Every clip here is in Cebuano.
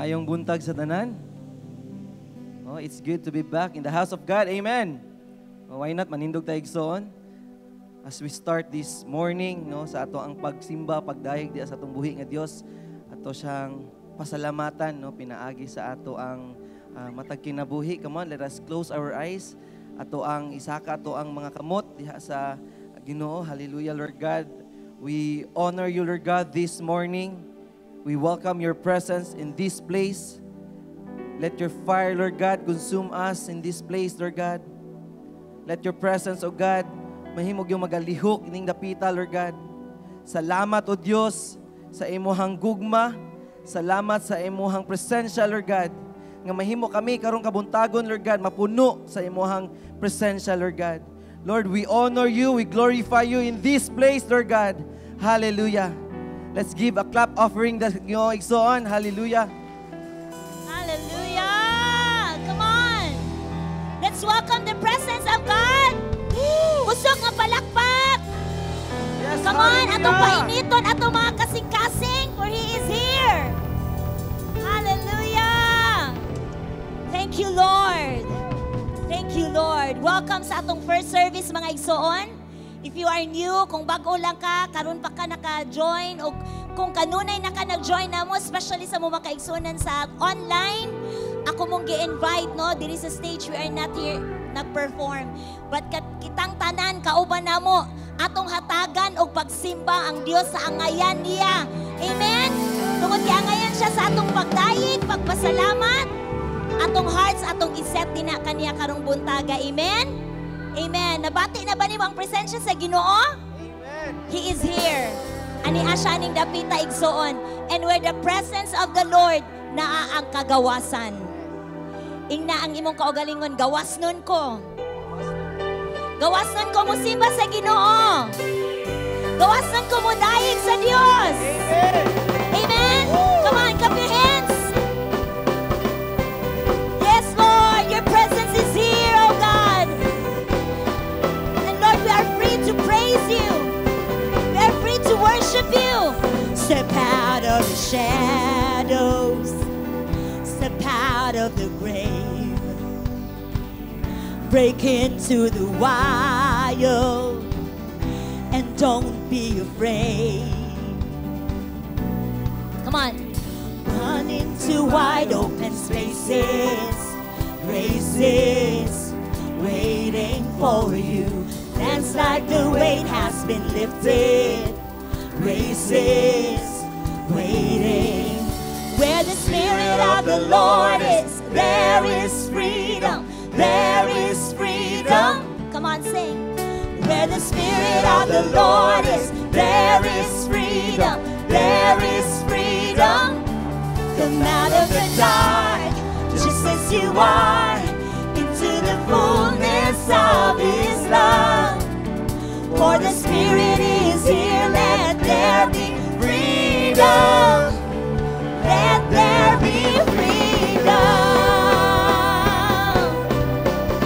Maayong buntag sa tanan. Oh, it's good to be back in the house of God. Amen. Oh, why not manindog tayo, igsoon? As we start this morning, no, sa ato ang pagsimba, pagdayeg diha sa atong buhi nga Dios, ato siyang pasalamatan, no, pinaagi sa ato ang matag kinabuhi. Come on, let us close our eyes. Ato ang isaka ato ang mga kamot diha sa Ginoo. Hallelujah, Lord God. We honor you, Lord God, this morning. We welcome your presence in this place. Let your fire, Lord God, consume us in this place, Lord God. Let your presence, O God, mahimog yung magalihok ining dapita, Lord God. Salamat, O Dios, sa imuhang gugma. Salamat sa imuhang presensya, Lord God. Nga mahimo kami karong kabuntagon, Lord God, mapuno sa imuhang presensya, Lord God. Lord, we honor you, we glorify you in this place, Lord God. Hallelujah. Let's give a clap offering the Ginoo, igsoon. Hallelujah. Hallelujah! Come on! Let's welcome the presence of God! Kusog nga palakpak! Yes, Come on! hallelujah. Atong painiton, atong mga kasing-kasing, for He is here! Hallelujah! Thank you, Lord! Thank you, Lord. Welcome sa atong first service, mga igsoon. If you are new, kung bago lang ka, karon pa ka naka-join, o kung kanunay na ka nag-join na mo, especially sa mga kaigsuonan sa online, ako mong gi-invite, no? Diri sa stage, we are not here nag-perform. But kitang tanan, kauban na mo, atong hatagan og pagsimba ang Dios sa angayan niya. Amen? Tungod kay angayan siya sa atong pagdayeg, pagpasalamat, atong hearts, atong iset din na kaniya karong buntaga. Amen? Amen. Nabati na ba nimo ang presensya sa Ginoo? Amen. He is here. Ani asya aning dapita, igsoon. And where the presence of the Lord, naa ang kagawasan. Ingna ang imong kaugalingon, "Gawas nun ko. Gawas nun ko musimba sa Ginoo. Gawas nun ko mudayeg sa Dios." Amen. Amen. Come on, clap your hands. Yes, Lord, your presence is here, oh God. And Lord, we are free to praise you. We are free to worship you. Step out of the shadows. Step out of the grave. Break into the wild. And don't be afraid. Come on. Run into wide open spaces, races waiting for you. Dance like the weight has been lifted. Races waiting. Where the Spirit of the Lord is, there is freedom. There is freedom. Come on, sing. Where the Spirit of the Lord is, there is freedom. There is freedom. Come out of the dark, just as you are, into the fullness of His love. For the Spirit is here, let there be freedom. Let there be freedom.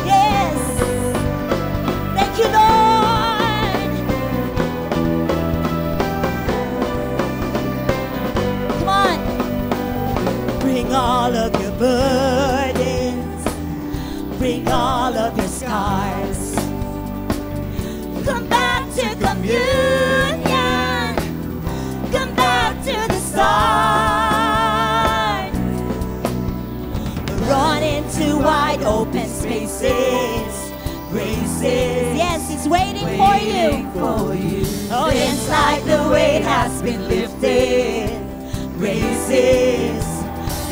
Yes. Thank you, Lord. Come on. Bring all of your burdens. Bring all of your scars. Come back to communion. Come back to the start. Run into wide open spaces. Graces. Yes, He's waiting for you. For you. Oh, Dance like the weight has been lifted. Graces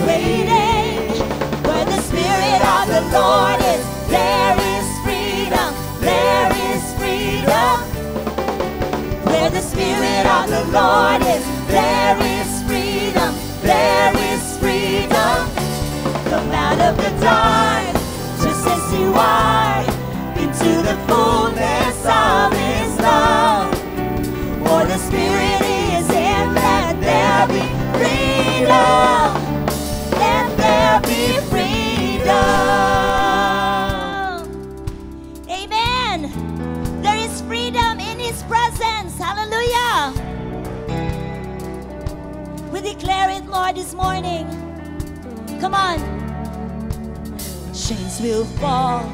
waiting. Where the Spirit of the Lord is, there is freedom. There is freedom. Where the Spirit of the Lord is, there is freedom. There is freedom. Come out of the dark, just as you are, into the fullness of His love. For the Spirit is in, let there be freedom. Let there be freedom. Amen. There is freedom in His presence. Hallelujah. We declare it, Lord, this morning. Come on. Chains will fall,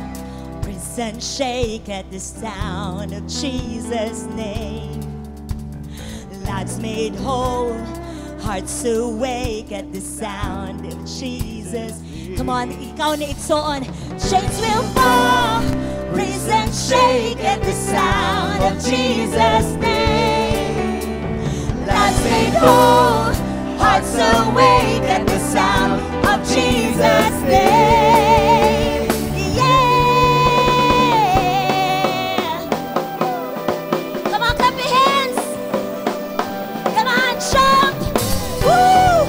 prison shake at the sound of Jesus' name. Lives made whole, hearts awake at the sound of Jesus. Come on, ikaw ni igsoon. Chains will fall, prison shake at the sound of Jesus' name. Lives made whole, hearts awake at the sound of Jesus' name. Yeah! Come on, clap your hands. Come on, jump. Woo!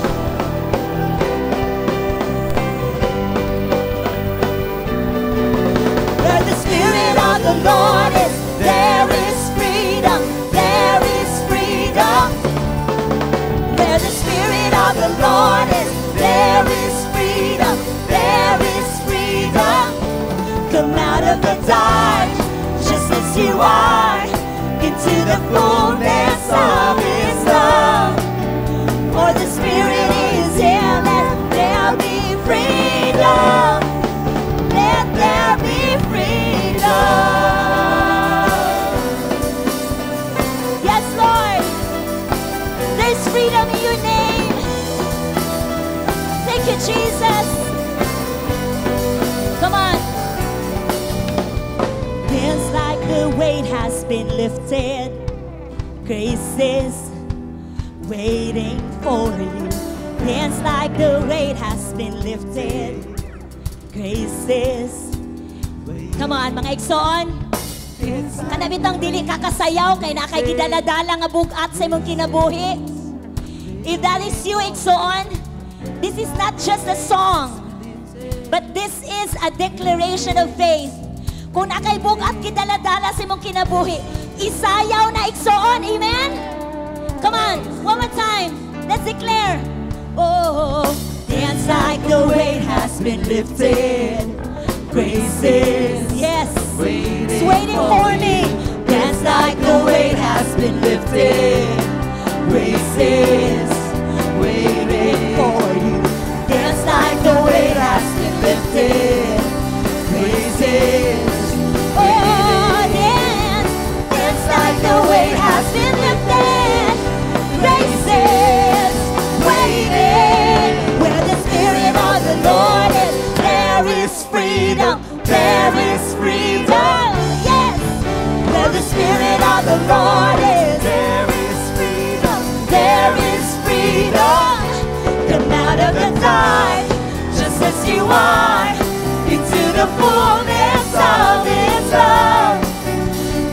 Where the Spirit of the Lord is, there is freedom. There is freedom. Where the Spirit of the Lord is, there is freedom. There is freedom. Come out of the dark, just as you are, into the fullness of His love. For the Spirit is here, let there be freedom. Let there be freedom. Yes, Lord. There's freedom in your name. Thank you, Jesus. Come on. Feels like the weight has been lifted. Grace is waiting for you. Dance like the weight has been lifted. Grace is. Come on, mga igsoon. Kana bitang dili ka kasayaw kay naa kay gidala-dala nga bug-at sa imong kinabuhi. If that is you, igsoon, this is not just a song, but this is a declaration of faith. Kung naa kay bug-at gidala-dala sa imong kinabuhi, isayaw na, igsoon. Amen? Come on, one more time. Let's declare. Oh, dance like the weight has been lifted. Grace is, yes, waiting, it's waiting for me. Dance like the weight has been lifted. Grace is waiting for you. Dance like the weight has been lifted. Grace is, oh, dance. Dance like the weight has been lifted. Grace is waiting. Where the Spirit of the Lord is, there is freedom. There is freedom. Yes. Where the Spirit of the Lord is, there is freedom. There is freedom. Come out of the dark, just as you are, into the fullness of His love.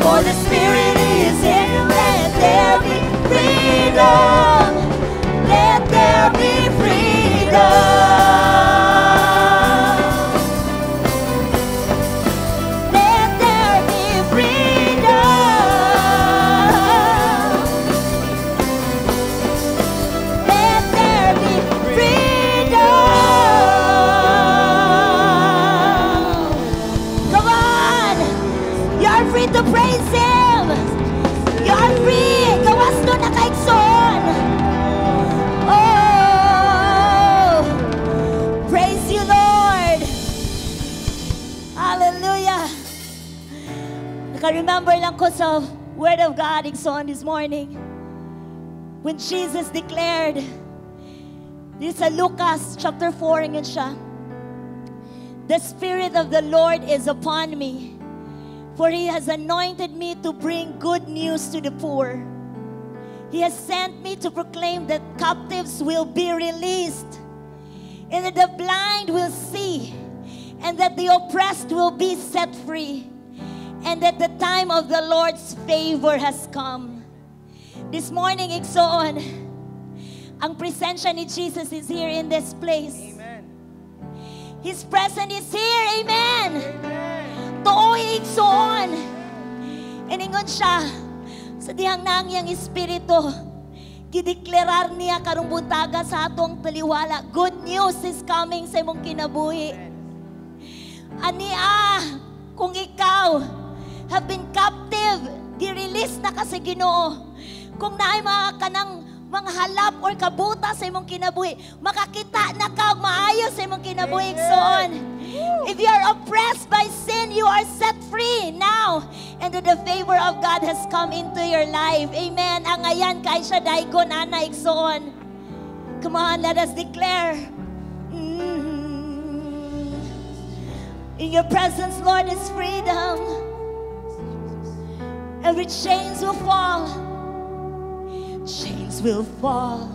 For the Spirit is here, let there be freedom. Let there be freedom. Let there be freedom. Let there be freedom. Come on! You're free to praise Him! You're free! Gawas no na ka, igsoon! Oh! Praise you, Lord! Hallelujah! Naka-remember lang ko sa Word of God, igsoon, this morning. When Jesus declared, this sa Lucas chapter 4, ingon siya, "The Spirit of the Lord is upon me, for He has anointed me to bring good news to the poor. He has sent me to proclaim that captives will be released, and that the blind will see, and that the oppressed will be set free, and that the time of the Lord's favor has come." This morning, igsoon, ang presensya ni Jesus is here in this place. Amen. His presence is here. Amen. Amen. Tuoy, igsoon. Iningon siya, sa dihang naa ang iyang espiritu, gideklarar niya karong buntaga sa atong taliwala. Good news is coming sa imong kinabuhi. Ania, kung ikaw have been captive, gi-release na ka sa Ginoo. Kung naay mga kanang mga halap or kabuta sa imong kinabuhi. Makakita na ka og maayo sa imong kinabuhi, igsoon. If you are oppressed by sin, you are set free now. And the favor of God has come into your life. Amen. Angayan kay siya daigon ana, igsoon. Come on, let us declare. In your presence, Lord, is freedom. Every chains will fall. Chains will fall.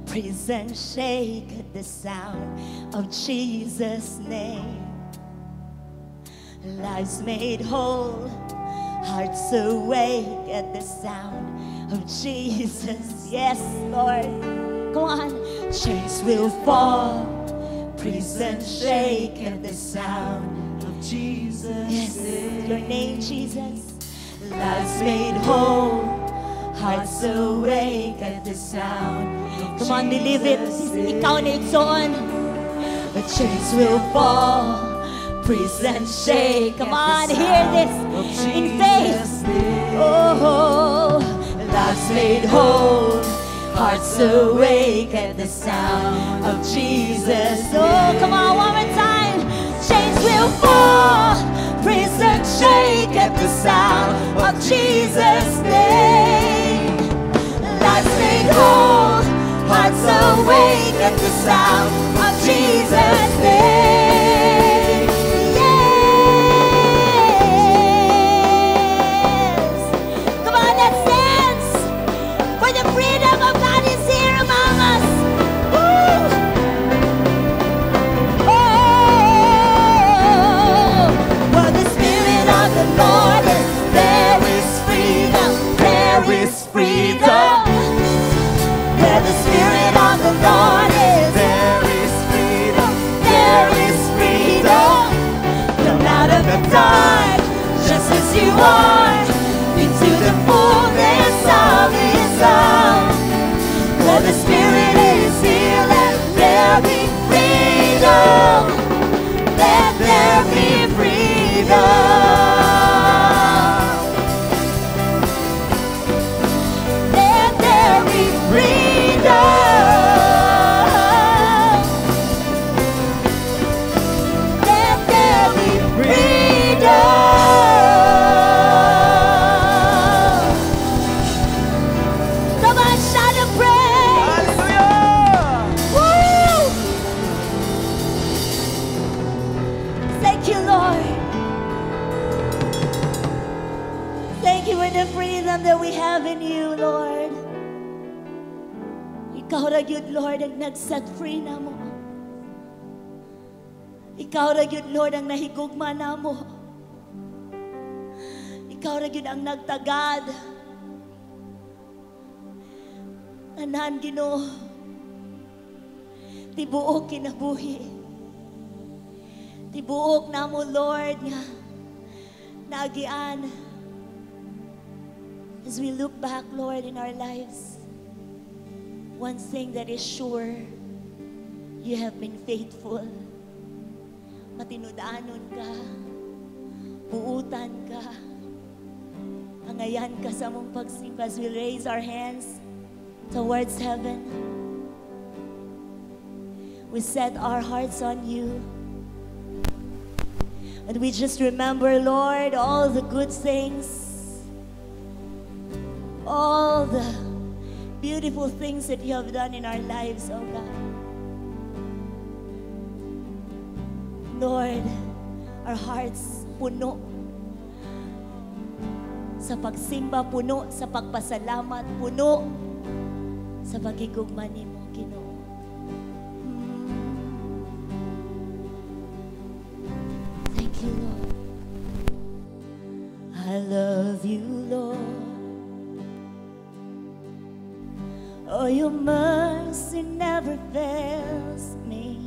Prison shake at the sound of Jesus' name. Lives made whole, hearts awake at the sound of Jesus. Yes, Lord. Go on. Chains will fall, prison shake at the sound of Jesus. Yes, your name, Jesus. Lives made whole, hearts awake at the sound. Come on, believe it. Ikaw na, igsoon. The chains will fall, prison shake. Come on, hear this in faith. Oh, lives made whole, hearts awake at the sound of Jesus. Oh, come on, one more time. Chains will fall, prison shake at the sound of Jesus' name. Lives made whole, hearts awake at the sound of Jesus' name. Yes! Come on, let's dance! For the freedom of God is here among us. Woo! Oh, where the Spirit of the Lord is, there is freedom. There is freedom. Where the Spirit of the Lord is, There is freedom. There is freedom. Come out of the dark, just as you are, into the fullness of His love. Where the Spirit is here, let there be freedom. Let there be freedom. Let there be freedom. Let there be freedom. Come on, shout a praise. Hallelujah! Woo! Thank you, Lord. Thank you for the freedom that we have in you, Lord. Ikaw ra gyud, Lord, ang nag-set free namo. Ikaw ra gyud, Lord, ang nahigugma namo. Ikaw ra gyud ang nagtagad. Tanan, Ginoo. Tibuok kinabuhi. Tibuok namo, Lord, nga naagian. As we look back, Lord, in our lives, one thing that is sure, you have been faithful. Matinud-anon ka, buutan ka, angayan ka sa among pagsimba as we raise our hands towards heaven. We set our hearts on you. And we just remember, Lord, all the good things, all the beautiful things that you have done in our lives, oh God. Lord, our hearts puno sa pagsimba, puno sa pagpasalamat, puno sa pagigugma nimo, Ginoo. Thank you, Lord. I love you, Lord. Oh, your mercy never fails me.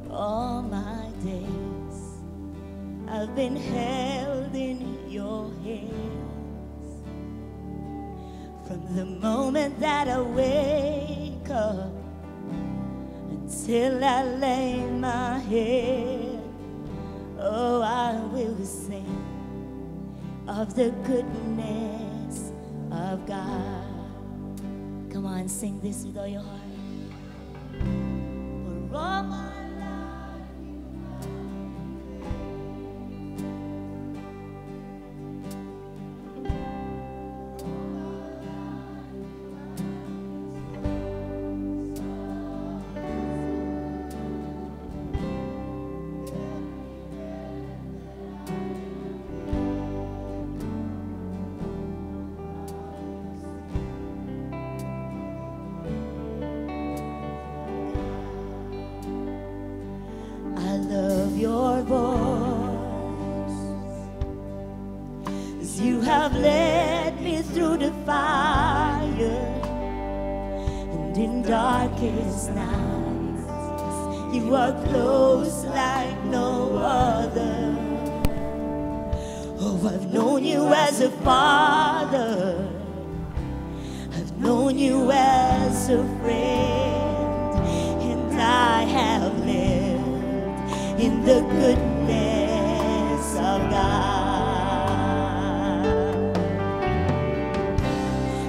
All my days I've been held in your hands. From the moment that I wake up until I lay my head, oh, I will sing of the goodness of God. Come on, sing this with all your heart. For all my life. I love your voice, as you have led me through the fire and in darkest nights, you are close like no other. Oh, I've known you as a father, I've known you as a friend, and I have lived in the goodness of God.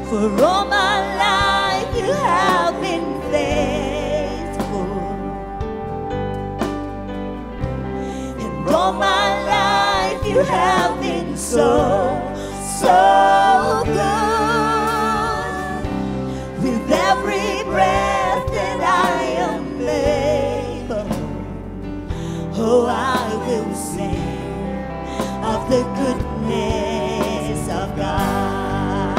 For all my life you have been faithful, and all my life you have been so, so good. With every breath that I am able, oh, I will sing of the goodness of God.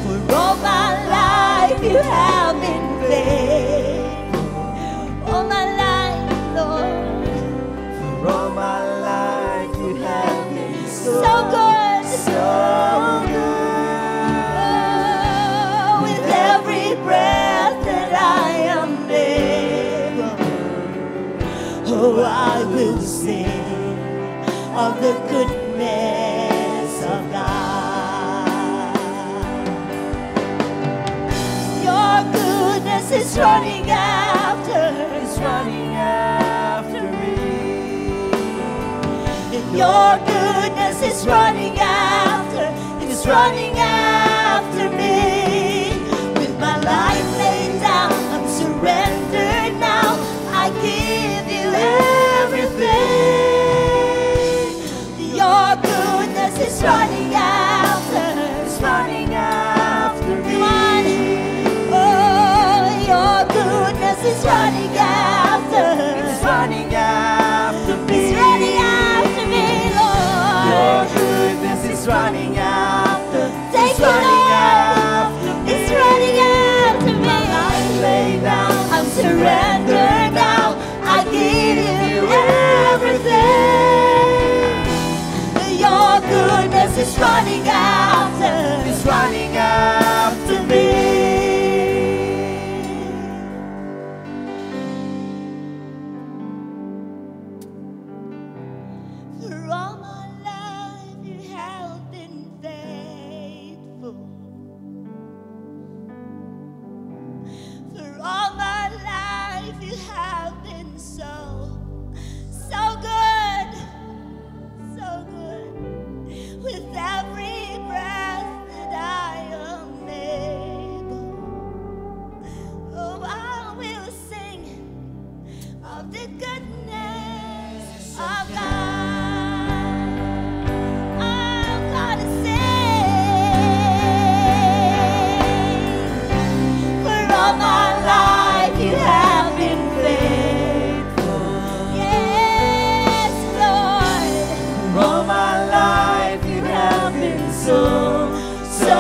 For all my life you have been faithful. All my life, Lord. For all my life you have been so, So good. So good. Oh, with every breath that I am able, oh, I will sing of the goodness of God. Your goodness is running after, It's running after me. Your goodness is running after, it's running after me. With my life laid down, I'm surrendered now. I give you everything. Your goodness is running after, It's running after me. Come on. Oh, your goodness is running after, It's running after me. It's running after me, Lord. Your goodness is running after. Thank It's you, running Lord. after me. It's running after me. My life laid down, I'm surrendered now. I give you everything. Your goodness is running after. It's running after me. For all my life you have been faithful. For all my life you have been so, so good, so good. With every breath that I am able, oh, I will sing of the goodness of God. I'm gonna sing. For all my life you have been faithful. Yes, Lord. For all my life you have been so, So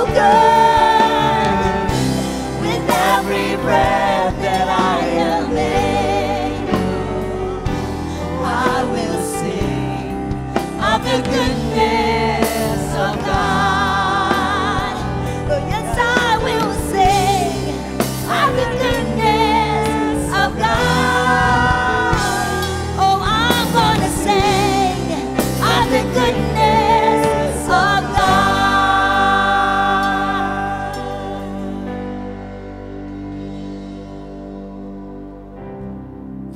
good. With every breath that I am able, I will sing of the goodness of God. Oh, yes, I will sing of the goodness of God. Oh, I'm gonna sing of the goodness of God.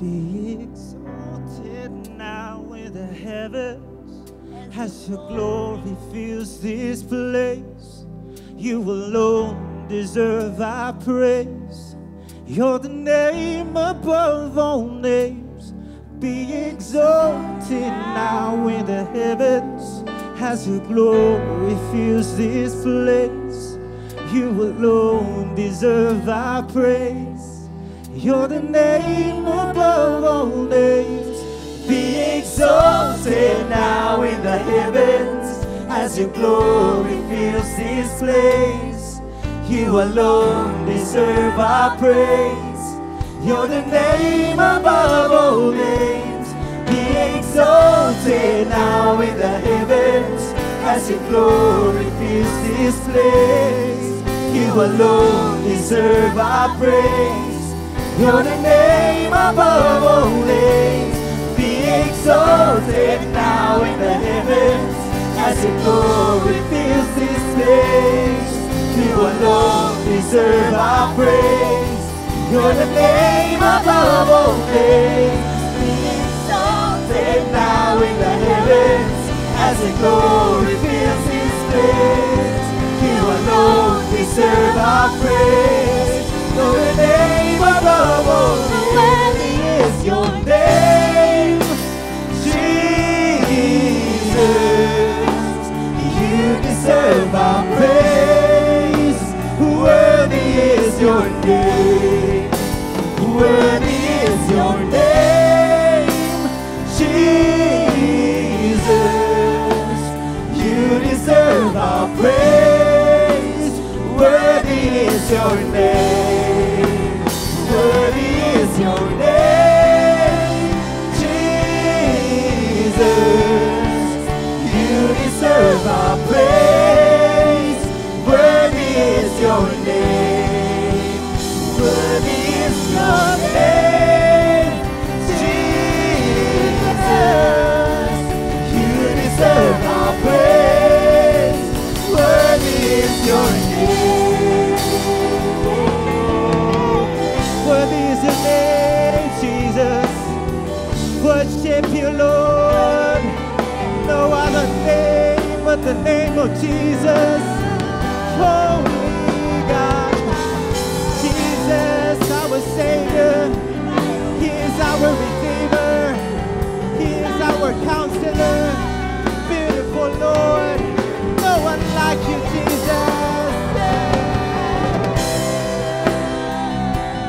Be exalted now in the heavens. As your glory fills this place, you alone deserve our praise. You're the name above all names. Be exalted now in the heavens as your glory fills this place. You alone deserve our praise. You're the name above all names. Be exalted now in the heavens as your glory fills this place. You alone deserve our praise. You're the name above all names. Be exalted now in the heavens as your glory fills this place. You alone deserve our praise. You're the name above all names. Be exalted now in the heavens as your glory fills this place. You alone deserve our praise. You're the name above all names. Be exalted now in the heavens as your glory fills this place. You alone deserve our praise. You're the name above all names. Worthy is your name, Jesus. You deserve our praise. Worthy is your name. Worthy is your name, Jesus. You deserve our praise. Worthy is your name. Worthy is your name, Jesus. You deserve our praise. Worthy is your name. Worthy is your name, Jesus. You deserve our praise. Worthy is your name. Worthy is your name, Jesus. Worship you, Lord. No other name but the name of Jesus. Holy God. Jesus, our Savior. He is our Redeemer. He is our Counselor. Beautiful Lord. No one like you, Jesus.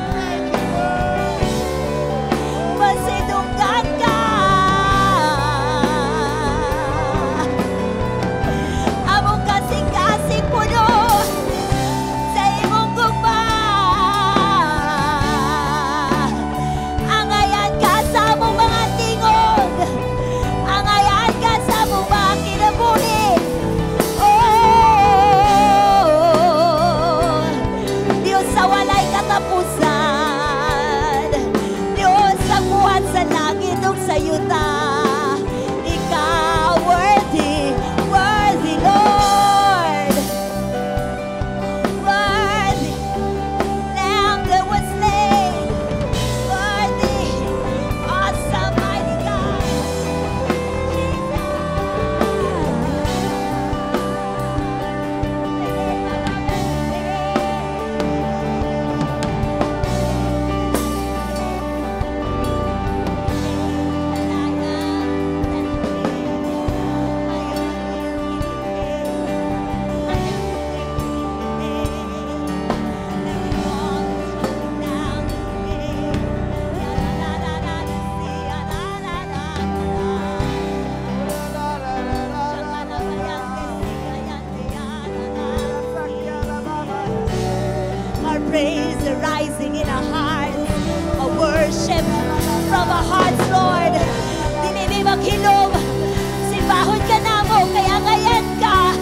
Thank you, Lord. Masidunggan ka. Among kasing-kasing puno sa imong gugma. Angayan ka sa among mga tingog. Angayan ka sa among mga kinabuhi. Oh, Diyos sa walay katapusan. Diyos ang buhat sa langit ug sa yuta. Ikaw worthy, worthy, Lord. Worthy, Lamb that was slain. Worthy, awesome, mighty God. Our praise arising in our hearts, a worship from our hearts, Lord. Dili mi maghilom, simbahon ka namo, kay angayan ka.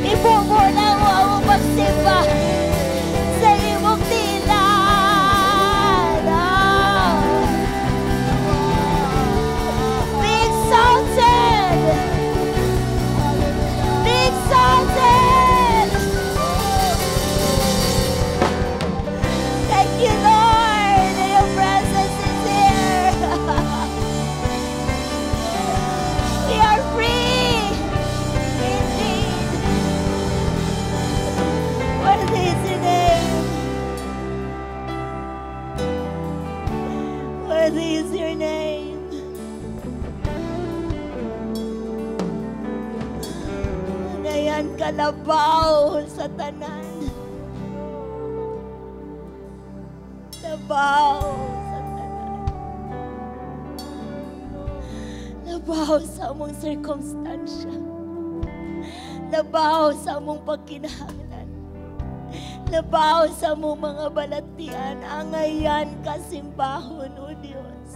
Ibubo namo ang pagsimba sa imong tilan. Ah. Be exalted! Be exalted! Thank you, Lord, that your presence is here. Angayan ka labaw sa tanan. Labaw sa tanan. Labaw sa among sirkumstansya. Labaw sa among pagkinahanglan. Labaw sa among mga balatian. Angayan ka simbahon, O Diyos.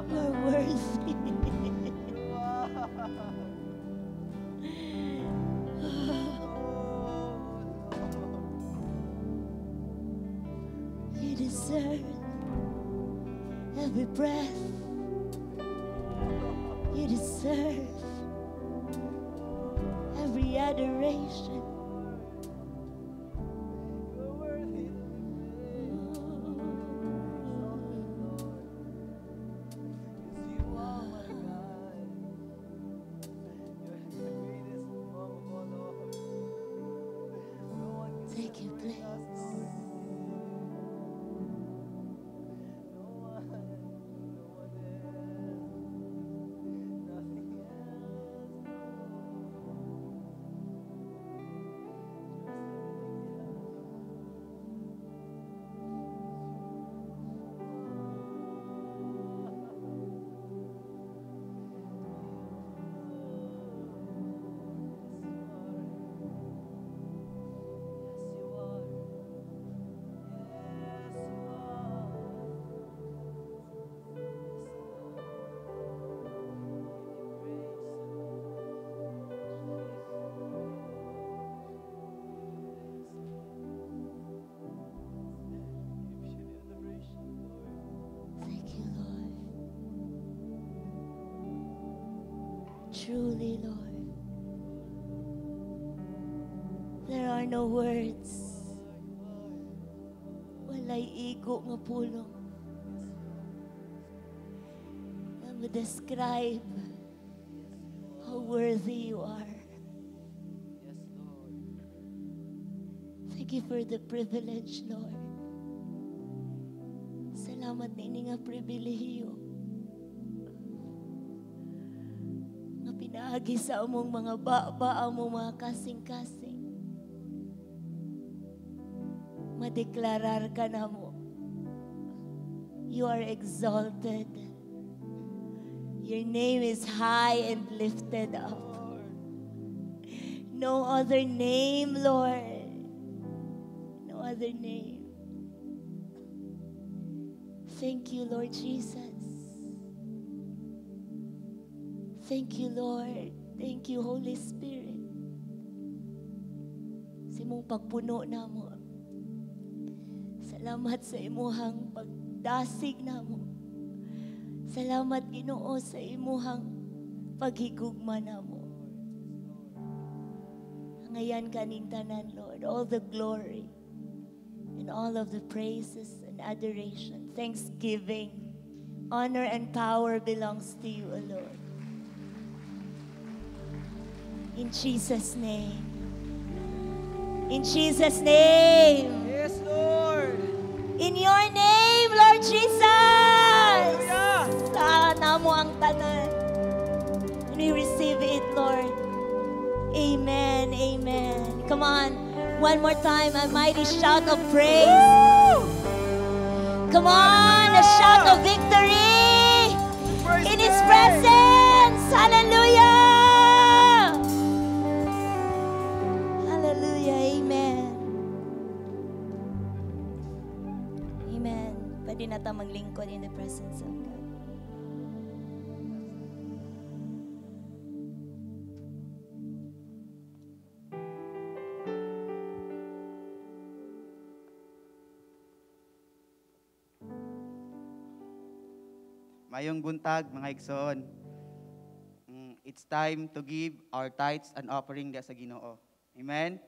You're worthy. You deserve every breath. You deserve every adoration. Take your place. Thank you, Lord. Truly, Lord, there are no words. Walay igo nga pulong na ma-describe how worthy you are. Yes, Lord. Thank you for the privilege, Lord. Salamat niini nga pribilehiyo nga pinaagi sa among mga baba, among mga kasing-kasing. Madeklarar ka namo. You are exalted. Your name is high and lifted up. No other name, Lord. No other name. Thank you, Lord Jesus. Thank you, Lord. Thank you, Holy Spirit. Sa imong pagpuno namo. Salamat sa imuhang pagdasig namo. Salamat, Ginoo, sa imuhang paghigugma namo. Angayan kaning tanan, Lord, all the glory and all of the praises and adoration, thanksgiving, honor and power belongs to you alone. In Jesus' name. In Jesus' name. Yes, Lord. In your name, Lord Jesus. Hallelujah. Sa namo ang tanan. And we receive it, Lord. Amen. Amen. Come on. One more time, a mighty shout of praise. Come on, a shout of victory Praise in His God. presence. Hallelujah. Hallelujah. Amen. Amen. Pwede na ta maglingkod in the presence of God. Mayong buntag, mga igsoon. It's time to give our tithes and offering sa Ginoo. Amen?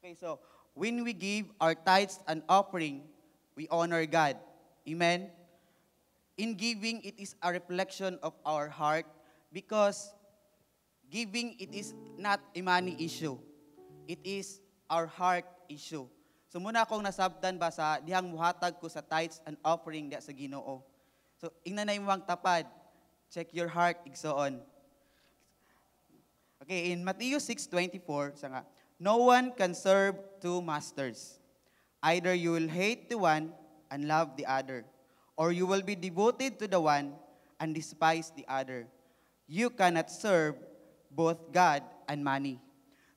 Okay, so when we give our tithes and offering, we honor God. Amen? In giving, it is a reflection of our heart because giving, it is not a money issue. It is our heart issue. So muna akong nasabtan ba sa dihang muhatag ko sa tithes and offering sa Ginoo. So ingnan na imong tapad. Check your heart, igsoon. Okay, in Matthew 6:24, sa nga, "No one can serve two masters. Either you will hate the one and love the other, or you will be devoted to the one and despise the other. You cannot serve both God and money."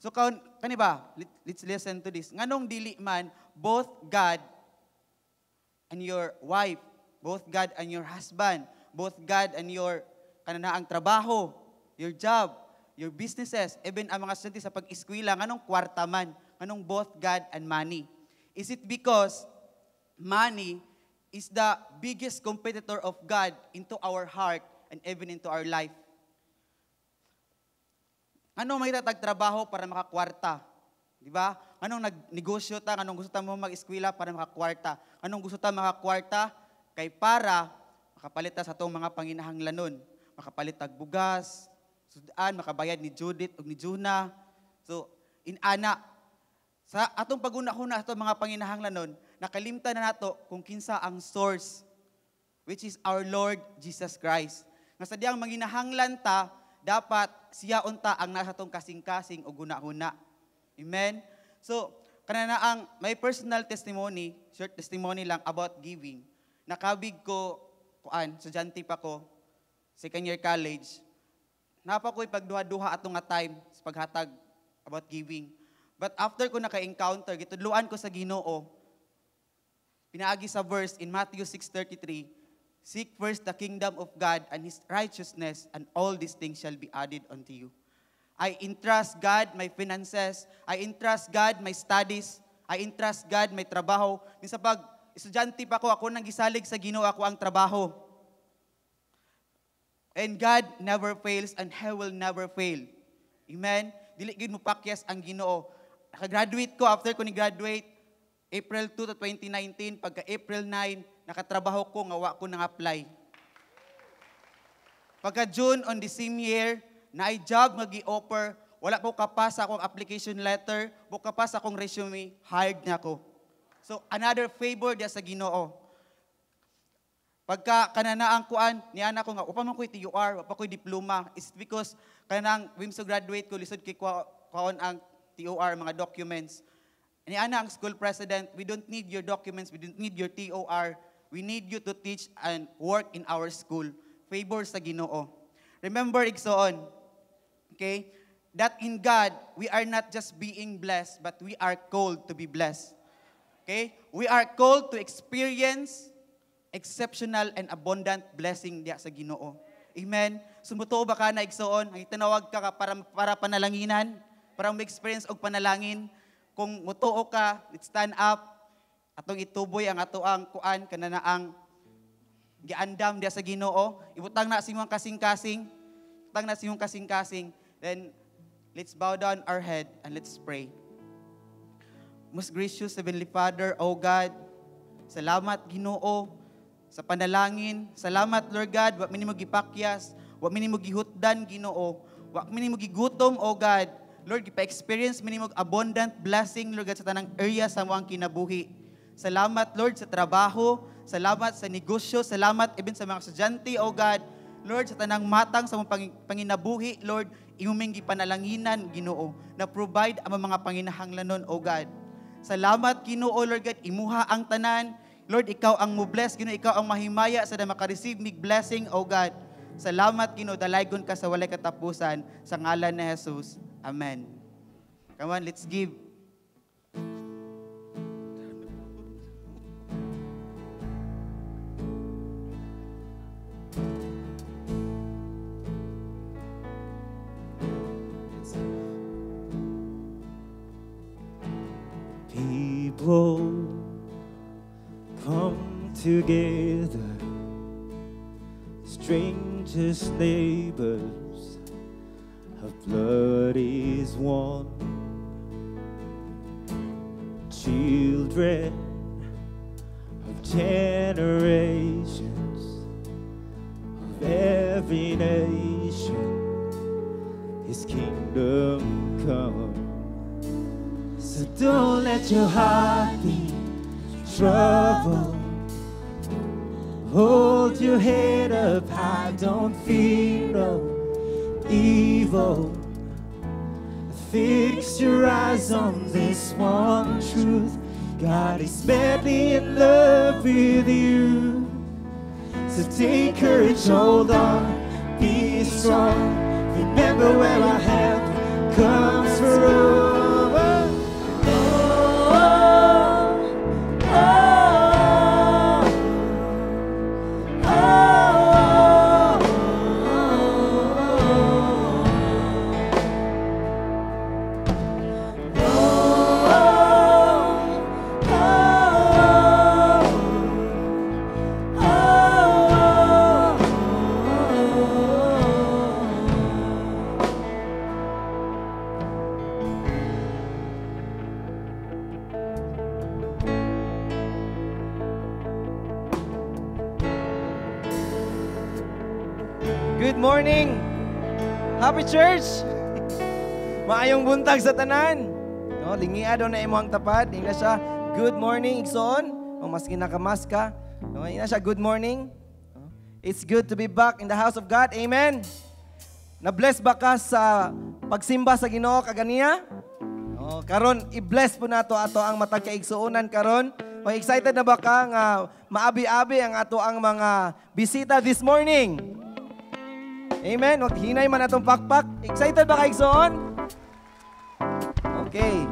So kani ba, let's listen to this. Nganong dili man both God and your wife, both God and your husband, both God and your kananaang trabaho, your job, your businesses, even ang mga estudyante sa pag-eskwela, nganong kwarta man, nganong both God and money? Is it because money is the biggest competitor of God into our heart and even into our life? Ano may tatag trabaho para makakwarta? Di ba? Anong nagnegosyo ta? Anong gusto ta mo mag-eskwela para makakwarta? Anong gusto ta makakwarta? Kay para makapalit ta sa atong mga panginahanglanon. Makapalit tag bugas, sudan, makabayad ni Judith ug ni Juna. So, inana, sa atong paguna-huna sa atong mga panginahanglanon, nakalimtan na nato kung kinsa ang source, which is our Lord Jesus Christ. Nga sa diyang manginahanglan ta, dapat siya unta ang nasa atong kasing-kasing o guna-huna. Amen? So, kanana ang my personal testimony, short testimony lang about giving. Nakabig ko, kuan, estudyante pa ko, second year college, napa ko'y pagduha-duha ato nga time sa paghatag about giving. But after ko naka-encounter, gitudluan ko sa Ginoo, pinaagi sa verse in Matthew 6:33, "Seek first the kingdom of God and His righteousness, and all these things shall be added unto you." I entrust God my finances. I entrust God my studies. I entrust God my trabaho. Minsan pag estudyante pa ko, ako nang gisalig sa Ginoo ako ang trabaho. And God never fails and He will never fail. Amen? Dili gyud mo pakyas ang Ginoo. Nakagraduate ko, after ko ni graduate, April 2 to 2019, pagka April 9, nakatrabaho ko, nga wa ko nang apply. Pagka June on the same year, naay job nga gi-offer, wala ko kapas akong application letter, wa kapas akong resume, hired na ako. So another favor diya sa Ginoo. Pagka kananaang kuan, niana ko nga, wa pa man ko'y TUR, wa pa ko'y diploma. It's because kanang WIMSO graduate ko, lisod kay kuhaon ang TOR, mga documents. Niana ang school president, "We don't need your documents, we don't need your TOR. We need you to teach and work in our school." Favor sa Ginoo. Remember, igsoon, okay, that in God, we are not just being blessed, but we are called to be blessed. Okay? We are called to experience exceptional and abundant blessing diya sa Ginoo. Amen? Sumutuo ba ka na, igsoon? Ang itinawag ka para panalanginan, para ma-experience og panalangin. Kung mutuo ka, let's stand up. Atong ituboy ang ato ang kuan kanana ang giandam diya sa Ginoo. Ibutang na sa imong kasing-kasing. Ibutang na sa imong kasing-kasing. Then let's bow down our head and let's pray. Most gracious Heavenly Father, O God, salamat Ginoo sa panalangin. Salamat Lord God, wa mi nimo gipakyas, wa mi nimo gihutdan Ginoo, wa mi nimo gigutom, O God. Lord, gipa-experience mi nimo abundant blessing, Lord God, sa tanang area sa among kinabuhi. Salamat Lord sa trabaho, salamat sa negosyo, salamat even sa mga estudyante, O God. Lord, sa tanang matang sa among panginabuhi, Lord, imong gipanalanginan, Ginoo, na provide ang mga panginahanglanon, O God. Salamat, Ginoo, Lord God, imuha ang tanan. Lord, ikaw ang mo-bless, Ginoo, ikaw ang mahimaya sa na makareceive mig blessing, O God. Salamat, Ginoo, dalaygon ka sa walay katapusan sa ngalan ni Jesus. Amen. Come on, let's give. People come together, strangers, neighbors, our blood is one. Children of generations of every nation, His kingdom come. So don't let your heart be troubled. Hold your head up high, don't fear no evil. Fix your eyes on this one truth. God is madly in love with you. So take courage, hold on, be strong. Remember where our help comes from. Good morning, Happy Church! Maayong buntag sa tanan. No, lingia daw na imo ang tapad. Ingna siya, good morning, igsoon. O maski nakamask ka. No, ingna siya, good morning. No, it's good to be back in the house of God. Amen. Na-bless ba ka sa pagsimba sa Ginoo kaganiya? No, karon i-bless po nato ato ang matag kaigsuonan karon. O excited na ba ka nga maabi-abi ang ato ang mga bisita this morning? Amen. Wag hinay man atong pakpak. Excited ba ka, igsoon? Okay.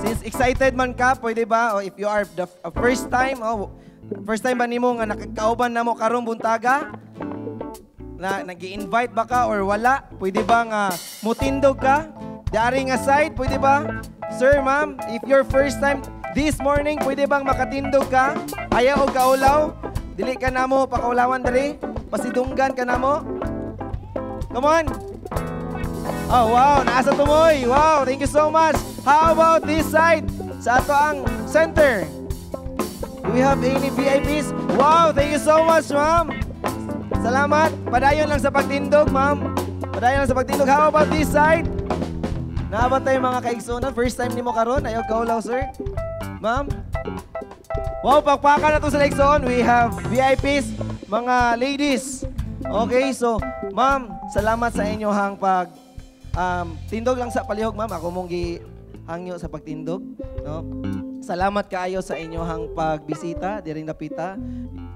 Since excited man ka, pwede ba? O if you are the first time, oh, first time ba nimo nga nakakauban na mo karong buntaga? Na nag-i-invite ba ka or wala? Pwede ba nga mutindog ka? Dari nga side, pwede ba? Sir, ma'am, if your first time this morning, pwede bang makatindog ka? Ayaw og kaulaw? Dili ka namo pakaulawan diri? Pasidunggan ka namo? Come on! Oh, wow! Naasa tumoy! Wow! Thank you so much! How about this side? Sa ato ang center. Do we have any VIPs? Wow! Thank you so much, ma'am! Salamat! Padayon lang sa pagtindog, ma'am. Padayon lang sa pagtindog. How about this side? Naa ba tayo mga kaigsuonan? First time nimo karon? Ayaw kaulaw, sir? Ma'am? Wow! Pakpakan na to sa igsoon. We have VIPs, mga ladies. Okay, so, ma'am, salamat sa inyohang pag tindog lang sa palihog, ma'am. Ako mong gihangyo sa pagtindog, no? Salamat kaayo sa inyohang pagbisita diring dapita.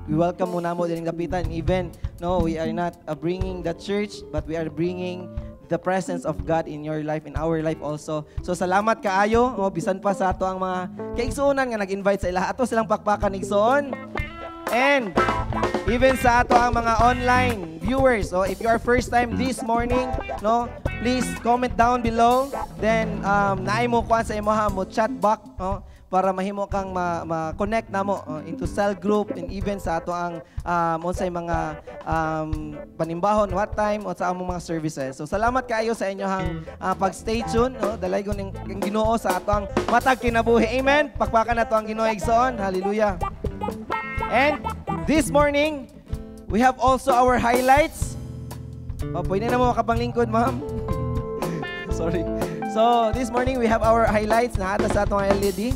We welcome mo namo diring dapita, and even no, we are not bringing the church, but we are bringing the presence of God in your life, in our life also. So salamat kaayo, oh, bisan pa sa ato ang mga kaigsuonan nga nag-invite sa ilaha. Ato silang pakpakan igsoon. And even sa ato ang mga online viewers, so if you are first time this morning, no, please comment down below. Then naay mo kuan sa imoha mo chat box, no, para mahimo kang ma-connect namo into cell group and even sa ato ang unsay mga panimbahon, what time o sa among mga services. So salamat kaayo sa inyohang pag-stay tuned, no? Dalaygon ning Ginoo sa ato ang matag kinabuhi. Amen. Pakpakan nato ang Ginoo igsoon. Hallelujah. And this morning, we have also our highlights. Oh, pwede na mo makapanglingkod, ma'am. Sorry. So, this morning, we have our highlights na ata sa atong LED.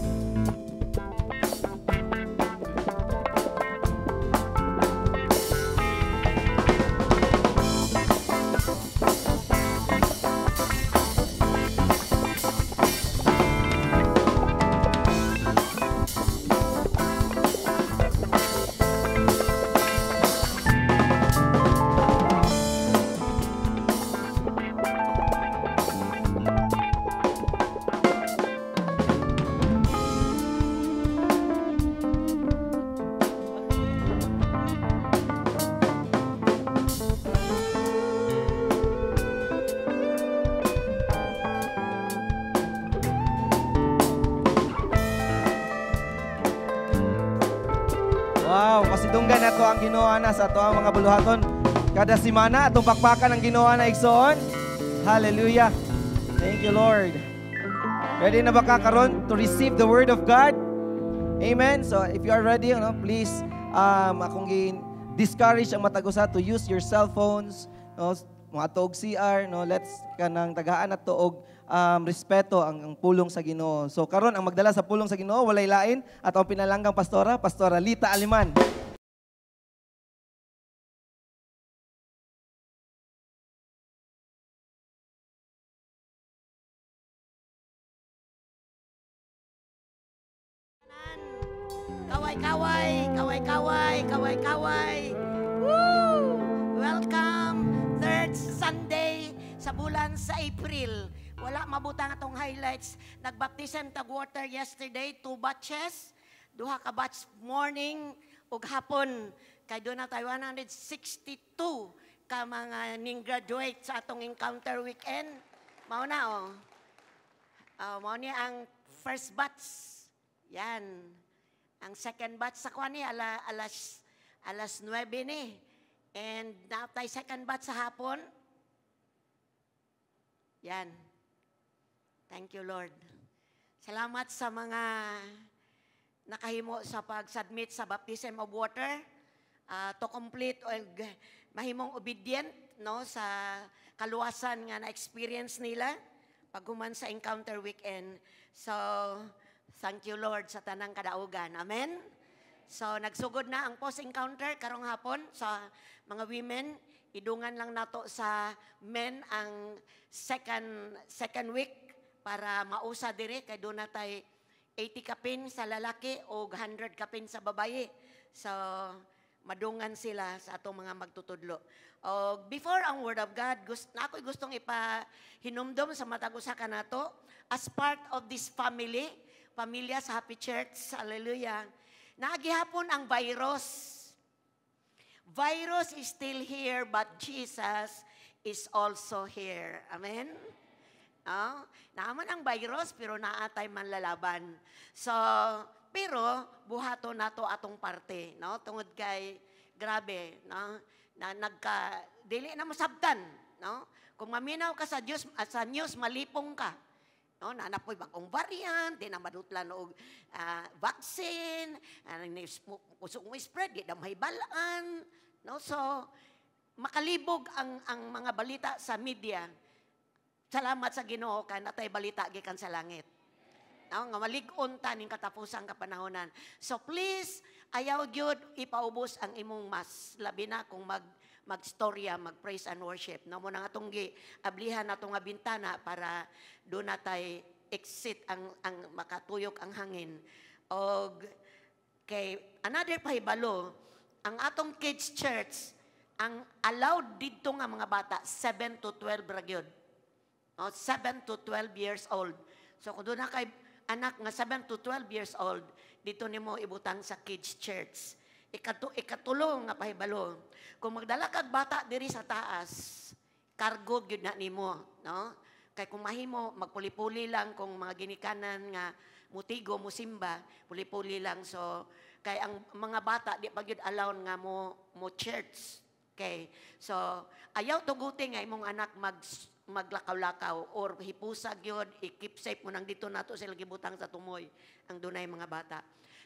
Ginoo na sa ato ang mga buluhaton kada semana atong pakpakan ang Ginoo na igsoon. Hallelujah. Thank you, Lord. Ready na ba ka karon to receive the word of God? Amen. So if you are ready, no, please akong gi-discourage ang matag usa to use your cell phones, no, mga tuog CR, no, let's kanang tagaan nato og respeto ang pulong sa Ginoo. So karon ang magdala sa pulong sa Ginoo walay lain at ang pinalanggang pastora, Pastora Lita Aliman. Kaway-kaway, kaway-kaway, kaway-kaway. Woo! Welcome, third Sunday sa bulan sa April. Wala mabutang atong highlights. Nagbaptism tag water yesterday, two batches. Duha ka batch, morning ug hapon. Kay duna tayo 162 ka mga ning graduate sa atong encounter weekend. Mao na oh. Mao ni ang first batch. Yan. Ang second batch sa kuan ni alas 9 ni. And naa tay second batch sa hapon. Yan. Thank you, Lord. Salamat sa mga nakahimo sa pag-submit sa baptism of water to complete o mahimong obedient, no, sa kaluwasan nga na-experience nila paghuman sa encounter weekend. So, thank you, Lord, sa tanang kadaugan. Amen? So, nagsugod na ang post-encounter karong hapon sa mga women. Idungan lang nato sa men ang second second week para mausa dire kay duna tay 80 kapin sa lalaki o 100 kapin sa babaye. So, madungan sila sa atong mga magtutudlo. O before ang Word of God, na ako'y gustong ipahinumdom sa matag usa kanato as part of this family, pamilya sa Happy Church, hallelujah. Naa gihapon ang virus. Virus is still here, but Jesus is also here. Amen? Oh, naa man ang virus pero naa tay manlalaban. So, pero buhaton nato atong parte, no? Tungod kay grabe, no? Na nagka dili na masabtan, no? Kung maminaw ka sa Diyos, sa news, malipong ka. No, naa na poy bagong variant, di na madutlan og vaccine, kusog mo spread, di na mahibalaan, no? So makalibog ang mga balita sa media. Salamat sa Ginoo kay naa tay balita gikan sa langit. No, nga malig-on ta ning katapusang kapanahonan. So please, ayaw gyud ipaubos ang imong mask, labi na kung magstorya, mag-praise and worship. No, mao na nga atong gi ablihan nato nga bintana para duna tay exit ang makatuyok ang hangin. Og kay another pahibalo, ang atong kids church, ang allowed didto nga mga bata 7 to 12 ra gyud. No, 7 to 12 years old. So kung duna kay anak nga 7 to 12 years old, didto nimo ibutang sa kids church. Ikatulo nga pahibalo, kung magdala kag bata diri sa taas, kargo gyud na nimo, no? Kay kung mahimo, magpuli-puli lang kung mga ginikanan nga mutigo, musimba, puli-puli lang. So, kay ang mga bata, di pa gyud allowed nga mo church. Okay. So, ayaw tuguti nga imong anak maglakaw-lakaw or hipusa gyud, i-keep safe mo nang didto nato sila gibutang sa tumoy ang dunay mga bata.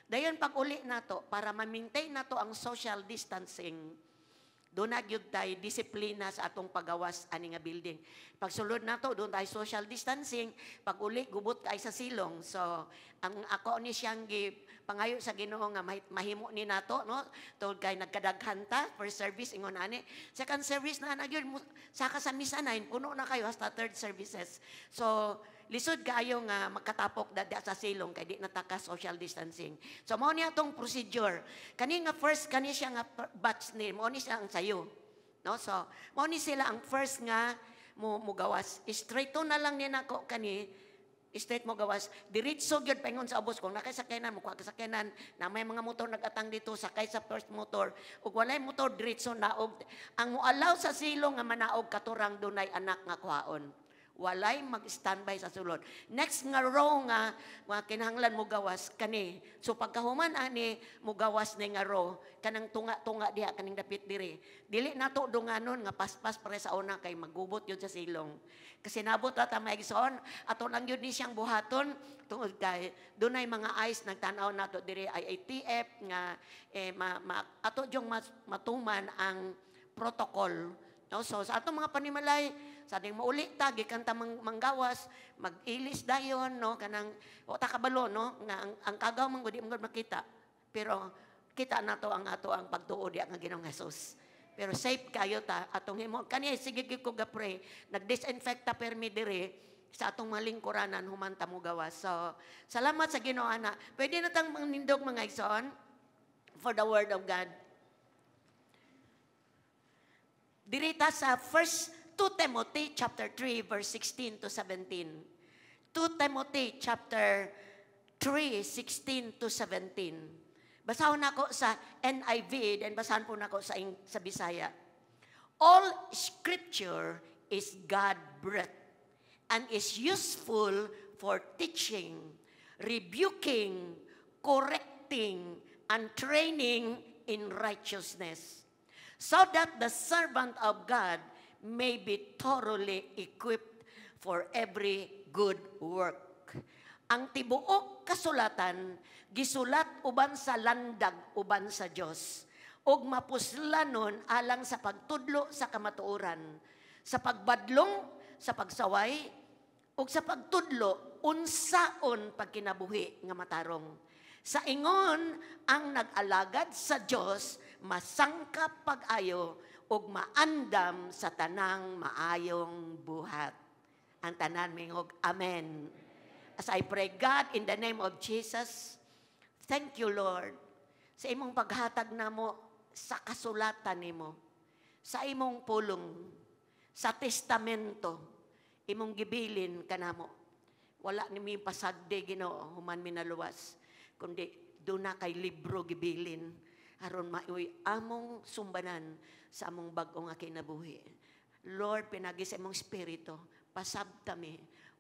Dayon pag uli nato para ma-maintain nato ang social distancing, duna gyud tay disiplina sa atong pagawas ani nga building. Pagsulod nato, duna tay social distancing, pag uli gubot kay sa silong. So ang ako ni siyang gi pangayo sa Ginoo nga mahimo ni nato, no, tungod kay nagkadaghan ta first service ingon ani. Second service na na gyud saka sa misa 9 puno na kayo hasta third services. So lisod kaayo nga magkatapok da sa silong kay di na ta ka social distancing. So mao ni atong procedure. Kani nga first, kani siya nga batch ni mao ni siya ang sayo. No? So mao ni sila ang first nga mo mugawas. Straight to na lang ni nako kani, straight mo gawas. Diretso gyud paingon sa ubos. Kung naa kay sakyanan, mo kuha ka sakyanan na may mga motor nagatang dito, sakay sa first motor. Ug walay motor, diretso naog. Ang moalaw sa silong nga manaog katurang dunay anak nga kuhaon. Walay mag-standby sa sulod. Next nga row nga mga kinahanglan mo gawas kani. So pagkahuman ani, mo gawas ni nga row kanang tunga-tunga diha, kaning dapit diri. Dili nato dunganon nga paspas pare sa una kay magubot yun sa silong. Kasi nabot ata maigsoon, ato lang yun ni siyang buhaton tungod kay dunay mga eyes nagtan-aw nato diri, IATF nga eh, ato jung matuman ang protocol. No? So sa atong mga panimalay, sa ating mauli ta gikan ta manggawas, mag-ilis dayon, no, kanang wa ta kabalo, no, nga ang kagaw man gud di man gud makita. Pero kita nato ang ato ang pagtuo diha nga Ginoong Jesus. Pero safe kayo ta atong himo. Kani sige gyud ko ga-pray, nag-disinfect ta permi diri sa atong mga lingkuranan human ta mo gawas. So salamat sa Ginoo ana. Pwede na tang manindog, mga igsoon. for the word of God. Dirita sa 1 2 Timothy chapter 3 verse 16 to 17. 2 Timothy chapter 3, 16 to 17. Basahon nako sa NIV, then basahan po nako sa Bisaya. All scripture is God-breathed and is useful for teaching, rebuking, correcting, and training in righteousness, so that the servant of God may be thoroughly equipped for every good work. Ang tibuok kasulatan gisulat uban sa landag uban sa Dios ug mapuslanon alang sa pagtudlo sa kamatuoran, sa pagbadlong, sa pagsaway ug sa pagtudlo unsaon pagkinabuhi nga matarong. Sa ingon ang nag-alagad sa Dios masangkap pag-ayo ug maandam sa tanang maayong buhat. Ang tanan mingog, "Amen." As I pray, God, in the name of Jesus, thank you, Lord, sa imong paghatag namo sa kasulatan nimo, sa imong pulong, sa testamento, imong gibilin kanamo. Wala ni mi pasagdi, Ginoo, human mi naluwas, kundi duna kay libro gibilin aron maoy among sumbanan sa among bag-o nga kinabuhi. Lord, pinagi sa imong espiritu, pasabta mi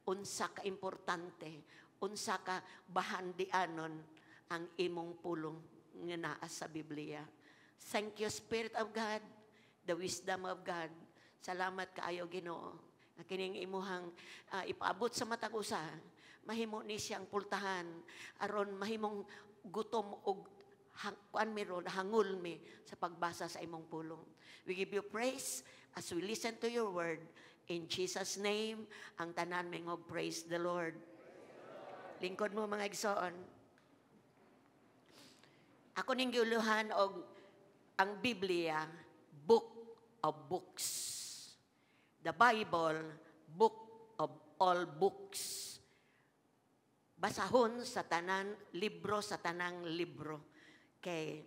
unsa ka importante, unsa ka bahandianon ang imong pulong nga naa sa Biblia. Thank you, Spirit of God, the wisdom of God. Salamat kaayo, Ginoo. Nga kining imuhang ipaabot sa matag usa, mahimo ni siyang pultahan aron mahimong gutom og kuan mi ron, hangol mi sa pagbasa sa imong pulong. We give you praise as we listen to your word. In Jesus' name, ang tanan mingog, "Praise the Lord." Lingkod mo, mga igsoon. Ako ning giuluhan og ang Biblia, book of books. The Bible, book of all books. Basahon sa tanan libro sa tanang libro. Kay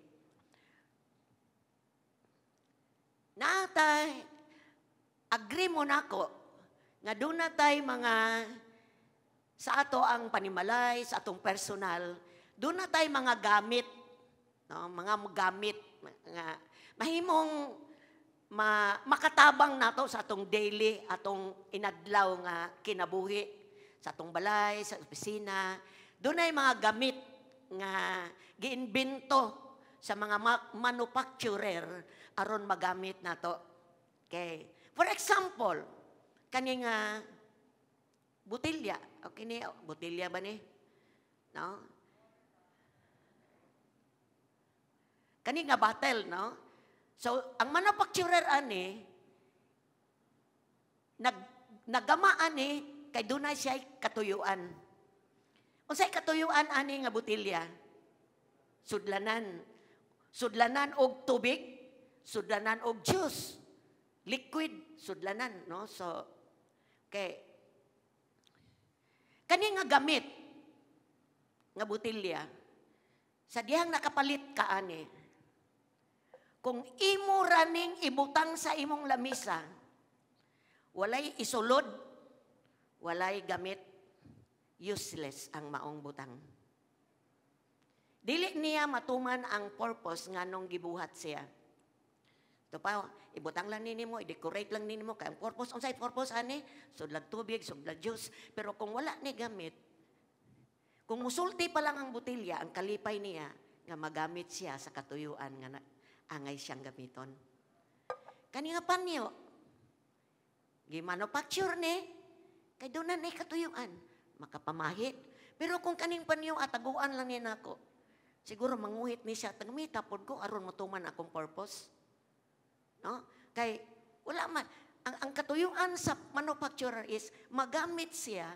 naatay agree mo nako nga doon na tay mga sa ato ang panimalay, sa atong personal, doon na tay mga gamit, no, mga gamit nga mahimong makatabang nato sa atong daily, atong inadlaw nga kinabuhi, sa atong balay, sa opisina. Doon ay mga gamit nga giimbento sa mga manufacturer aron magamit nato. Okay. For example, kani nga botelya. Okay ni, botelya ba ni? No? Kani nga bottle, no? So, ang manufacturer ani, nagama ani, kay dunay siya katuyuan. Unsay katuyuan ani nga botelya? Sudlanan. Sudlanan og tubig, sudlanan og juice. Liquid, sudlanan, no? So, okay. Kani nga gamit nga botelya, sa dihang nakapalit ka ani, kung imo raning ibutang sa imong lamisa, walay isulod, walay gamit, useless ang maong butang. Dili niya matuman ang purpose nga nung gibuhat siya. Ito pa, ibutang lang nini mo, i-decorate lang nini mo, kaya ang purpose, unsay purpose ani? Sudlag tubig, sudlag juice. Pero kung wala ni gamit, kung musulti pa lang ang botelya, ang kalipay niya, nga magamit siya sa katuyuan nga angay siyang gamiton. Kani nga panyo, gi-manufacture ni, kay doon na ni katuyuan, makapamahit. Pero kung kaning panyo, ataguan lang niya nako, siguro manguhit ni siya, tagmita pod ko, aron matuman akong purpose. No? Kay wala man. Ang katuyuan sa manufacturer is magamit siya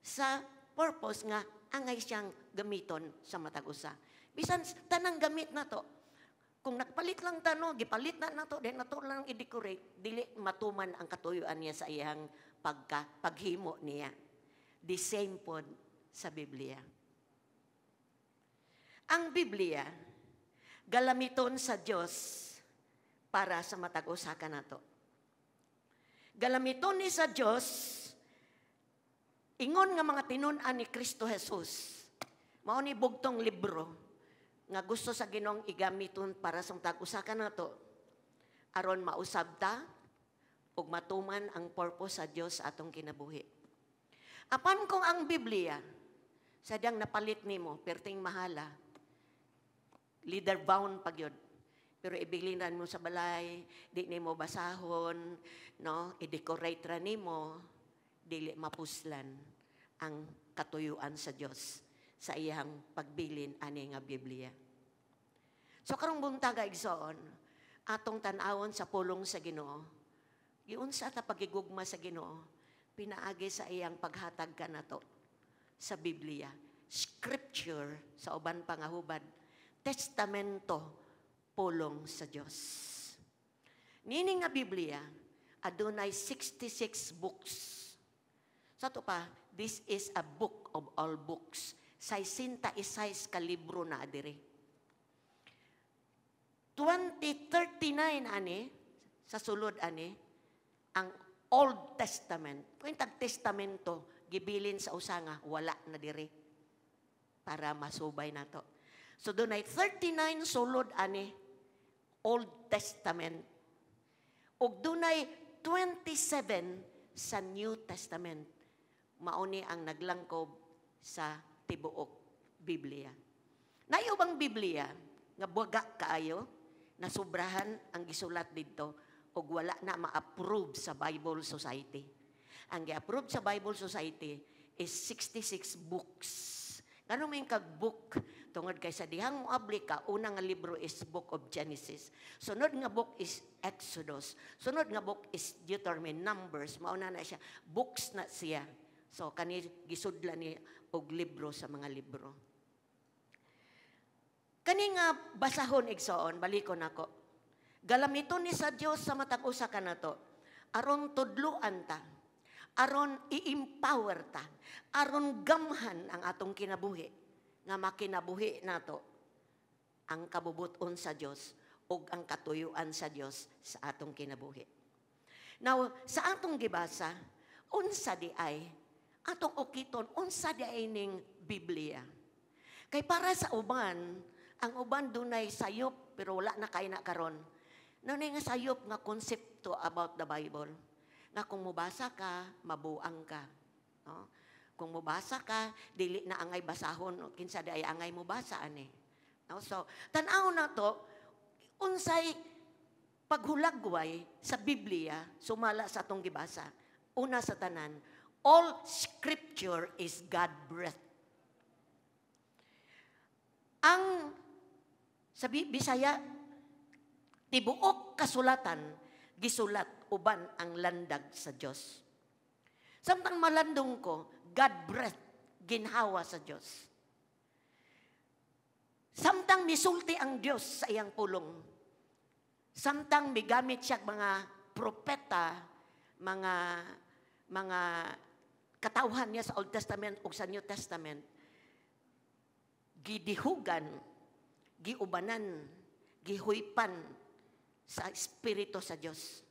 sa purpose nga angay siyang gamiton sa matag usa. Bisan tanang gamit na to, kung nagpalit lang tano, gipalit na nato, then nato lang i-decorate, dili matuman ang katuyuan niya sa iyang paghimo niya. The same pod sa Biblia. Ang Biblia, Galamiton sa Dios para sa matag usa kanato. Galamiton ni sa Dios ingon nga mga tinun-an ni Kristo Jesus. Mao ni bugtong libro nga gusto sa Ginoong igamiton para sa matag usa kanato aron mausab ta ug matuman ang purpose sa Dios sa atong kinabuhi. Apan kung ang Biblia sadyang napalit nimo perting mahala, leather bound pa gyud, pero ibilinan mo sa balay, di nimo basahon, no, i-decorate ra nimo, dili mapuslan ang katuyuan sa Dios sa iyang pagbilin ani nga Biblia. So karong buntaga, igsoon, atong tan-awon sa pulong sa Ginoo. Giunsa ta pagigugma sa Ginoo? Pinaagi sa iyang paghatag kanato sa Biblia. Scripture sa uban pa nga hubad. Testamento, pulong sa Dios. Nini nga Biblia, adunay 66 books. Sa ato pa, this is a book of all books. 66 ka libro na adiri. 2039 ani, sa sulod ani, ang Old Testament. Kung tag testamento, gibilin sa usa nga wala na diri para masubay nato. So dunay 39 sulod ani Old Testament. Ug dunay 27 sa New Testament. Mauni ang naglangkob sa tibuok Biblia. Nayo bang Biblia nga buga kaayo na sobrahan ang gisulat didto ug wala na ma-approve sa Bible Society? Ang gi-approve sa Bible Society is 66 books. Ngano may kag book? Tungod kay sa dihang moabli ka, una nga libro is Book of Genesis. Sunod nga book is Exodus. Sunod nga book is Deuteronomy, Numbers. Mauna na siya. Books na siya. So kani gisudlan ni og libro sa mga libro. Kani nga basahon, igsoon, balikon nako. Galamiton ni sa Dios sa matag usa kanato aron tudluan ta, aron i-empower ta, aron gamhan ang atong kinabuhi nga makinabuhi nato ang kabubuton sa Dios ug ang katuyuan sa Dios sa atong kinabuhi. Now, sa atong gibasa, unsa di ay atong ukiton, unsa di ay ning Biblia? Kay para sa uban, ang uban dunay sayop pero wala na kay na karon. Dunay nga sayop nga konsepto about the Bible. Nga kung mubasa ka, mabuang ka. No? Kung mubasa ka, dili na angay basahon, kinsa di ay angay mubasa ani. No? So, tan-aw na to, unsay paghulagway sa Biblia sumala sa atong gibasa. Una sa tanan, all scripture is God-breathed. Ang sa Bisaya, tibuok kasulatan gisulat uban ang landag sa Dios. Samtang malandong ko, God breath, ginhawa sa Dios. Samtang misulti ang Dios sa iyang pulong, samtang migamit siya mga propeta, mga katawhan niya sa Old Testament ug sa New Testament, gidihugan, giubanan, gihuypan sa Espiritu sa Dios.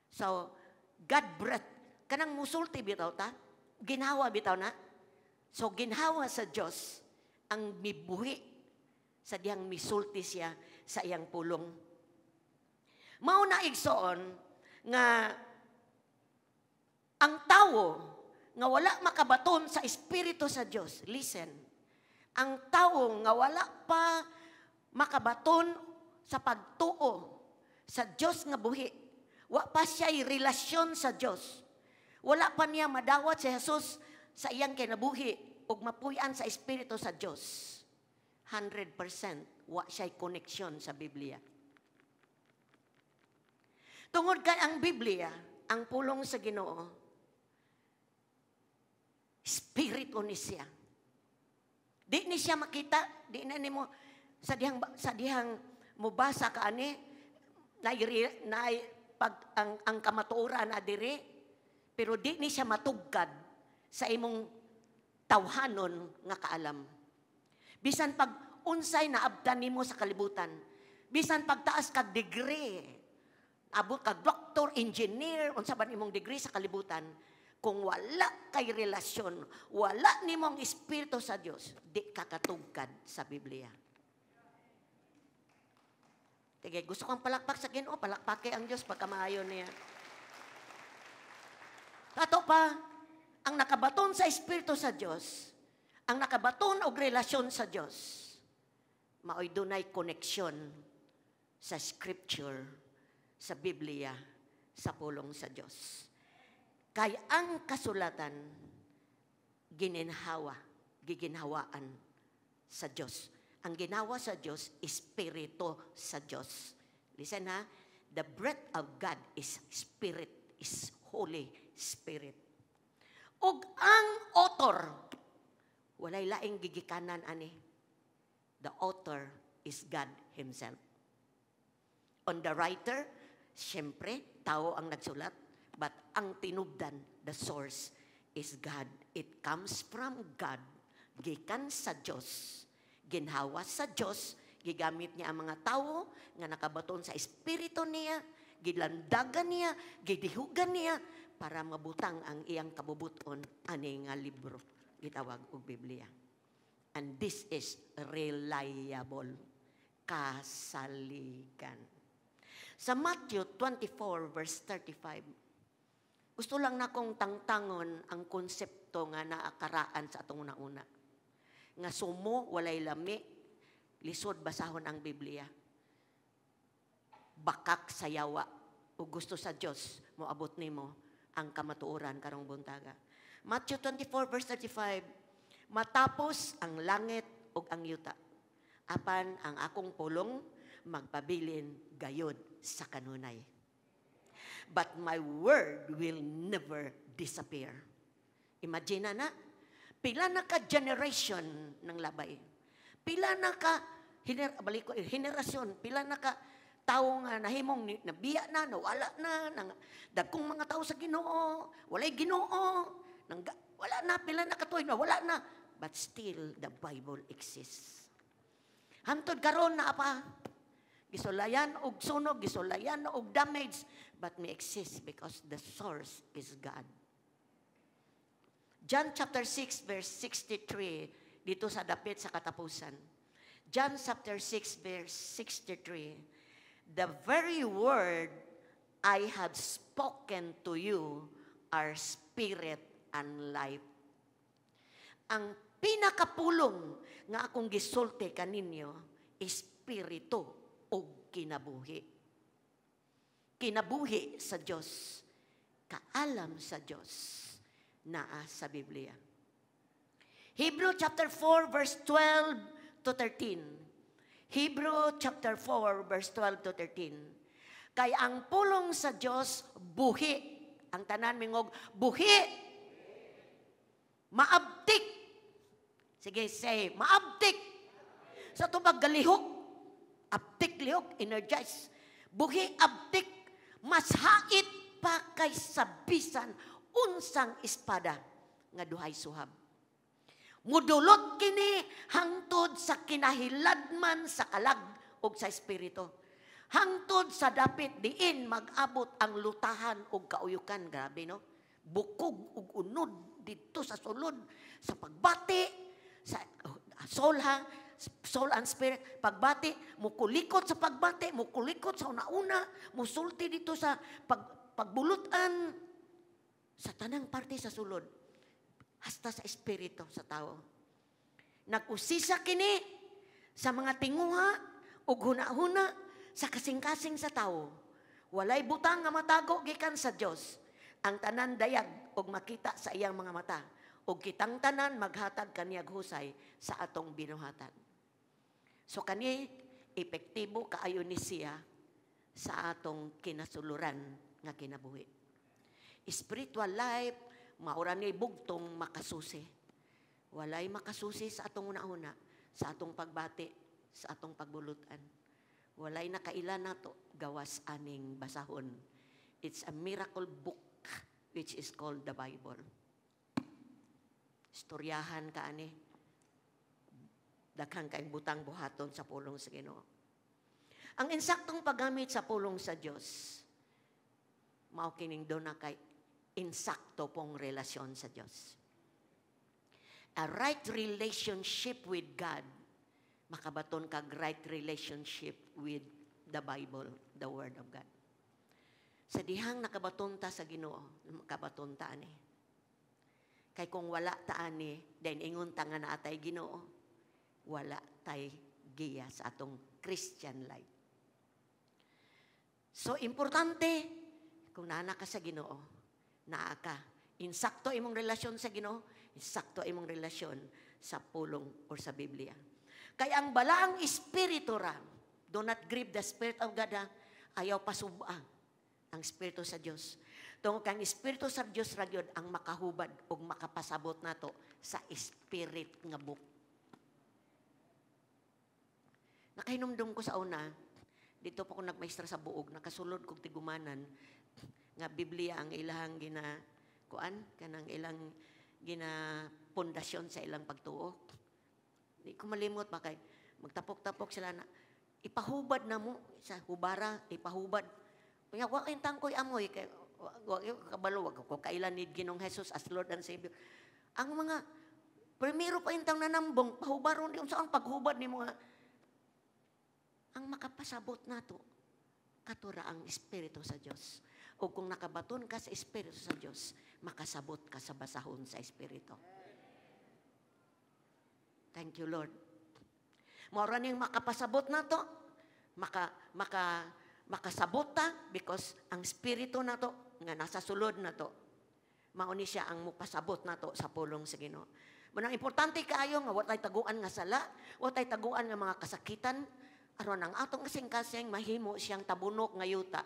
So, God breath, kanang musulti bitaw ta, ginhawa bitaw na. So, ginhawa sa Dios ang mibuhi sa diyang misulti siya sa iyang pulong. Mao na, igsoon, nga ang tawo nga wala makabaton sa Espiritu sa Dios, listen, ang tawo nga wala pa makabaton sa pagtuo sa Dios nga buhi, wa pa siya relasyon sa Dios. Wala pa niya madawat si Jesus sa iyang kinabuhi ug mapuy-an sa Espiritu sa Dios. 100% wa siya koneksyon sa Biblia. Tungod kay ang Biblia, ang pulong sa Ginoo, espiritu ni siya. Di ni siya makita, di na nimo sa dihang mubasa ka ani na pag ang kamatuoran na diri, pero di ni siya matugkad sa imong tawhanon nga kaalam. Bisan pag Unsay naabtan nimo sa kalibutan. Bisan pagtaas kag degree, abot kag doctor, engineer, unsa ba imong degree sa kalibutan, kung wala kay relasyon, wala nimong espiritu sa Dios, di ka katugkad sa Biblia. Sige, gusto kong palakpak sa Ginoo, palakpake ang Dios pagkamaayo niya. Kato pa, ang nakabaton sa espiritu sa Dios, ang nakabaton og relasyon sa Dios, maoy dunay koneksyon sa Scripture, sa Biblia, sa pulong sa Dios. Kay ang kasulatan, gininhawa, giginhawaan sa Dios. Ang ginawa sa Dios, espiritu sa Dios. Listen ha, the breath of God is Spirit, is Holy Spirit. Ug ang author, walay laing gigikanan ani. The author is God Himself. On the writer, siyempre, tao ang nagsulat, but ang tinubdan, the source, is God. It comes from God. Gikan sa Diyos. Ginhawa sa Diyos. Gigamit niya ang mga tao nga nakabaton sa espiritu niya, gilandagan niya, gidihugan niya, para mabutang ang iyang kabubuton ani nga libro. Gitawag og Biblia. And this is reliable. Kasaligan. Sa Matthew 24 verse 35, gusto lang na kong tangtangon ang konsepto nga naakaraan sa atong una-una. Nga sumo, walay lami, lisod basahon ang Biblia. Bakak sa yawa, o gusto sa Dios moabot nimo ang kamatuoran karong buntaga. Matthew 24 verse 35, "Matapos ang langit ug ang yuta, apan ang akong pulong magpabilin gayod sa kanunay." But my word will never disappear. Imagine na, pila na ka generation ng labay. Pila na ka balik ko, henerasyon, pila na ka tao nga nahimong nabiya na, nawala na, nang, dagkong mga tao sa Ginoo, walay Ginoo, nang, wala na, pila na katuig na, wala na. But still, the Bible exists. Hantod karon na pa, gisulayan og sunog, gisulayan og damage, but may exist because the source is God. John chapter 6 verse 63, dito sa dapit sa katapusan. John chapter 6 verse 63, "The very word I have spoken to you are spirit and life." Ang pinakapulong nga akong gisulti kaninyo, espiritu ug kinabuhi. Kinabuhi sa Dios, kaalam sa Dios, naa sa Biblia. Hebrew chapter 4 verse 12 to 13. Hebrew chapter 4 verse 12 to 13. "Kay ang pulong sa Dios buhi." Ang tanan mingog, "Buhi." Maabtik. Sige, say, "Maabtik." Sa tubag galihok, abtik lihok, energize. "Buhi, abtik, mas hait pa kaysa bisan unsang espada nga duhay suhab. Mudulot kini hangtod sa kinahiladman sa kalag ug sa espiritu. Hangtod sa dapit diin mag-abot ang lutahan ug kauyukan." Grabe, no? Bukog ug unod didto sa sulod sa pagbati sa soul ha, soul and spirit, pagbati, mukulikot sa pagbati, mukulikot sa una-una, musulti dito sa pagbulutan sa tanang parte sa sulod hasta sa espiritu sa tao. "Nag-usisa kini sa mga tinguha ug hunahuna sa kasing-kasing sa tao. Walay butang nga matago gikan sa Dios. Ang tanan dayag ug makita sa iyang mga mata. Ug kitang tanan maghatag kaniyag husay sa atong binuhatan." So kani epektibo kaayo ni siya sa atong kinasuluran nga kinabuhi. Spiritual life, maura ni bugtong makasusi. Walay makasusi sa atong una-una, sa atong pagbati, sa atong pagbulutan. Walay nakaila nato gawas aning basahon. It's a miracle book which is called the Bible. Istoryahan ka ani. Daghang kaayong butang buhaton sa pulong sa Ginoo. Ang insaktong paggamit sa pulong sa Dios, mao kining duna kay insakto pong relasyon sa Dios. A right relationship with God, makabaton kag right relationship with the Bible, the Word of God. Sa dihang nakabaton ta sa Ginoo, makabaton ta ani. Kay kung wala ta ani, then ingon ta nga naa tay Ginoo, wala tay giya sa atong Christian life. So, importante, kung naa ka sa Ginoo, naa ka. Insakto imong relasyon sa Ginoo, insakto imong relasyon sa pulong or sa Biblia. Kay ang balaang espiritu ra, do not grieve the Spirit of God, ha? Ayaw pasub-a ang Espiritu sa Dios. Tungod kang Espiritu sa Dios ra gyud ang makahubad ug makapasabot nato sa spirit nga book. Nakahinumdum ko sa una, dito pa ko nagmaestra sa buog, nakasulod kog tigumanan nga Biblia ang ilahang gina kuan kanang ilang gina pundasyon sa ilang pagtuo. Di ko malimot ba kay magtapok-tapok sila na ipahubad na mo sa hubara, ipahubad. Kaya wa kay tangkoy amoy kay wa kabalo, wa ko kailan ni Ginoong Jesus as Lord and Savior. Ang mga primero pa intang nanambong pahubaron di unsa ang paghubad nimo nga ang makapasabot nato katura ang Espiritu sa Dios. O kung nakabaton ka sa Espiritu sa Dios, makasabot ka sa basahon sa Espiritu. Thank you, Lord. Mao ra ning makapasabot nato, makasabot ta because ang Espiritu nato nga nasa sulod nato, mao ni siya ang mupasabot nato sa pulong sa Ginoo. Munang importante kaayo nga wa tay taguan nga sala, wa tay taguan nga mga kasakitan, aron ang atong kasing-kasing mahimo siyang tabunok nga yuta,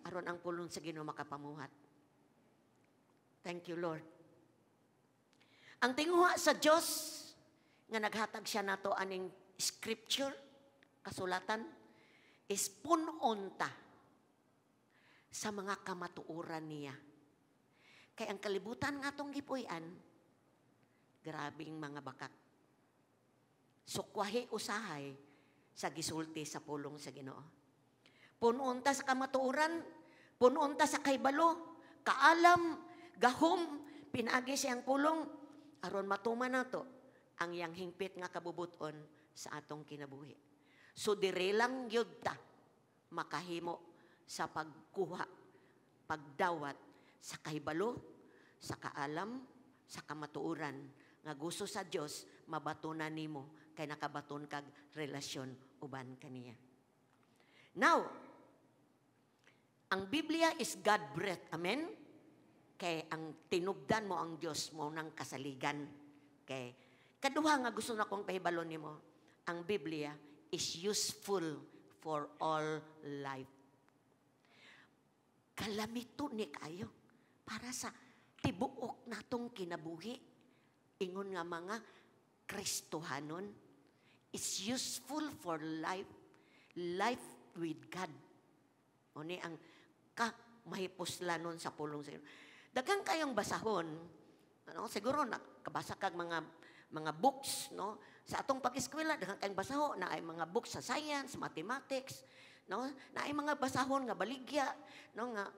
aron ang pulong sa Ginoo makapamuhat. Thank you, Lord. Ang tinguha sa Dios nga naghatag siya nato aning scripture, kasulatan, is punon ta sa mga kamatuoran niya. Kay ang kalibutan nga atong gipuy-an, grabing mga bakak. Sukwahi usahay sa gisulti sa pulong sa Ginoo. Punon ta sa kamatuoran, punon ta sa kahibalo, kaalam, gahom, pinaagi siyang pulong, aron matuman nato ang iyang hingpit nga kabubuton sa atong kinabuhi. So dire lang gyud ta makahimo sa pagkuha, pagdawat sa kahibalo, sa kaalam, sa kamatuoran nga gusto sa Dios mabatunan nimo kay nakabaton kag relasyon uban kaniya. Now, ang Biblia is God breath. Amen? Kay ang tinubdan mo ang Dios mo ng kasaligan. Kay kaduha nga gusto na kong pahibalon nimo, ang Biblia is useful for all life. Kalamito ni kayo para sa tibuok natong kinabuhi. Ingon nga mga Kristohanon, is useful for life, life with God. O ni ang ka mahipuslanon sa pulong sa Ginoo. Daghang kayong basahon, ano, siguro nakabasa kag mga books, no? Sa atong pag-eskwela daghang kayong basaho na ay mga books sa science, mathematics, no? Na ay mga basahon nga baligya, no, nga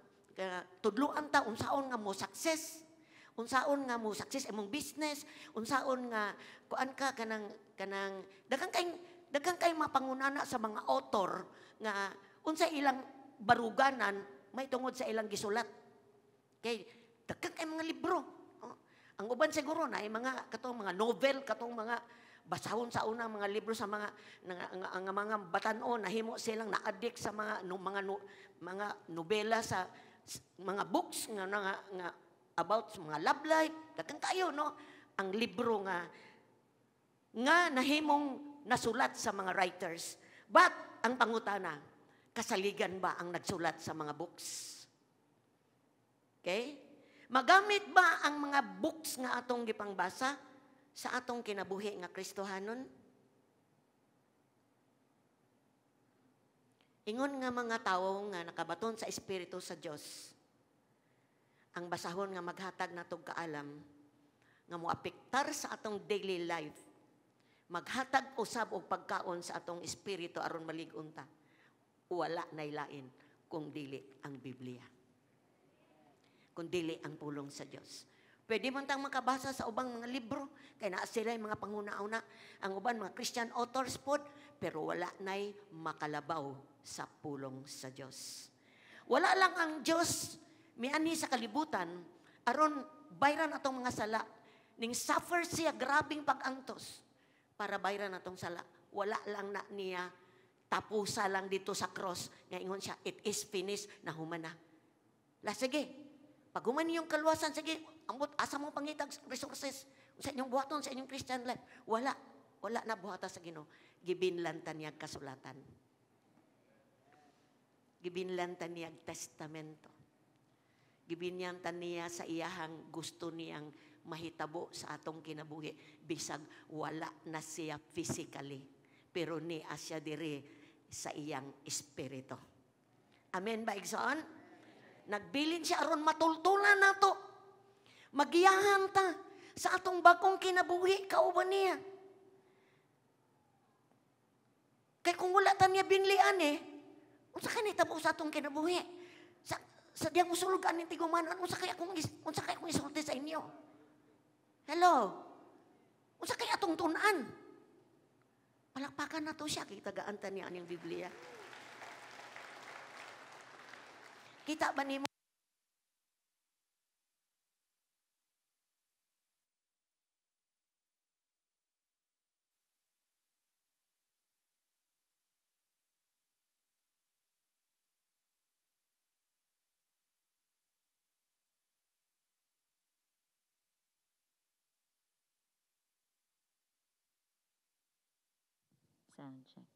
tudluan ta unsaon nga mo success, unsaon nga mo success imong business, unsaon nga kuan ka kanang kanang daghang kay mapangunana sa mga author nga unsa ilang baruganan may tungod sa ilang gisulat. Kay daghang kay mga libro. Oh, ang uban siguro na ay mga katong mga novel, katong mga basahon sa unang mga libro sa mga nga, ang mga batan-on nahimo silang na-addict sa mga no, mga no, mga nobela sa mga books nga, nga, nga about sa mga love life, daghang kayo, no, ang libro nga nga nahimong nasulat sa mga writers. But ang pangutana, kasaligan ba ang nagsulat sa mga books? Okay? Magamit ba ang mga books nga atong gipangbasa sa atong kinabuhi nga Kristohanon? Ingon nga mga tawo nga nakabaton sa Espiritu sa Dios, ang basahon nga maghatag natog kaalam nga moapektar sa atong daily life, Maghatag usab og pagkaon sa atong espiritu aron malig-on ta. Wala nay lain kung dili ang Biblia. Kung dili ang pulong sa Dios. Pwede man tang makabasa sa ubang mga libro, kay naa sila mga panguna-una, ang uban mga Christian authors pod, pero wala nay makalabaw sa pulong sa Dios. Wala lang ang Dios mianhi sa kalibutan aron bayran atong mga sala. Ning suffer siya grabing pag-antos para bayran atong sala. Wala lang na niya tapusa lang dito sa cross. Nga ingon siya, it is finished, nahuman na. La sige, pag human niyong kaluwasan, sige, ambot, asa mo pangitag resources sa inyong buhaton, sa inyong Christian life. Wala. Wala na buhata sa Ginoo. Gibinlan ta niyag kasulatan. Gibinlan ta niyag testamento. Gibinlan ta niya sa iyahang gusto niyang mahitabo sa atong kinabuhi. Bisag wala na siya physically, pero niya siya diri sa iyang espiritu. Amen ba, igsoon? Nagbilin siya aron matultulan nato. Magiyahan ta sa atong bagong kinabuhi, kauban niya. Kay kung wala ta niya binlian unsa kay nitabo sa atong kinabuhi? Sa diyang musulog aning tigumanan, unsa kay akong isulti sa inyo? Hello? Unsa kay atong tun-an? Palakpakan na to siya, kay tagaan ta niya aning Biblia. Kita ba nimo? Sound check.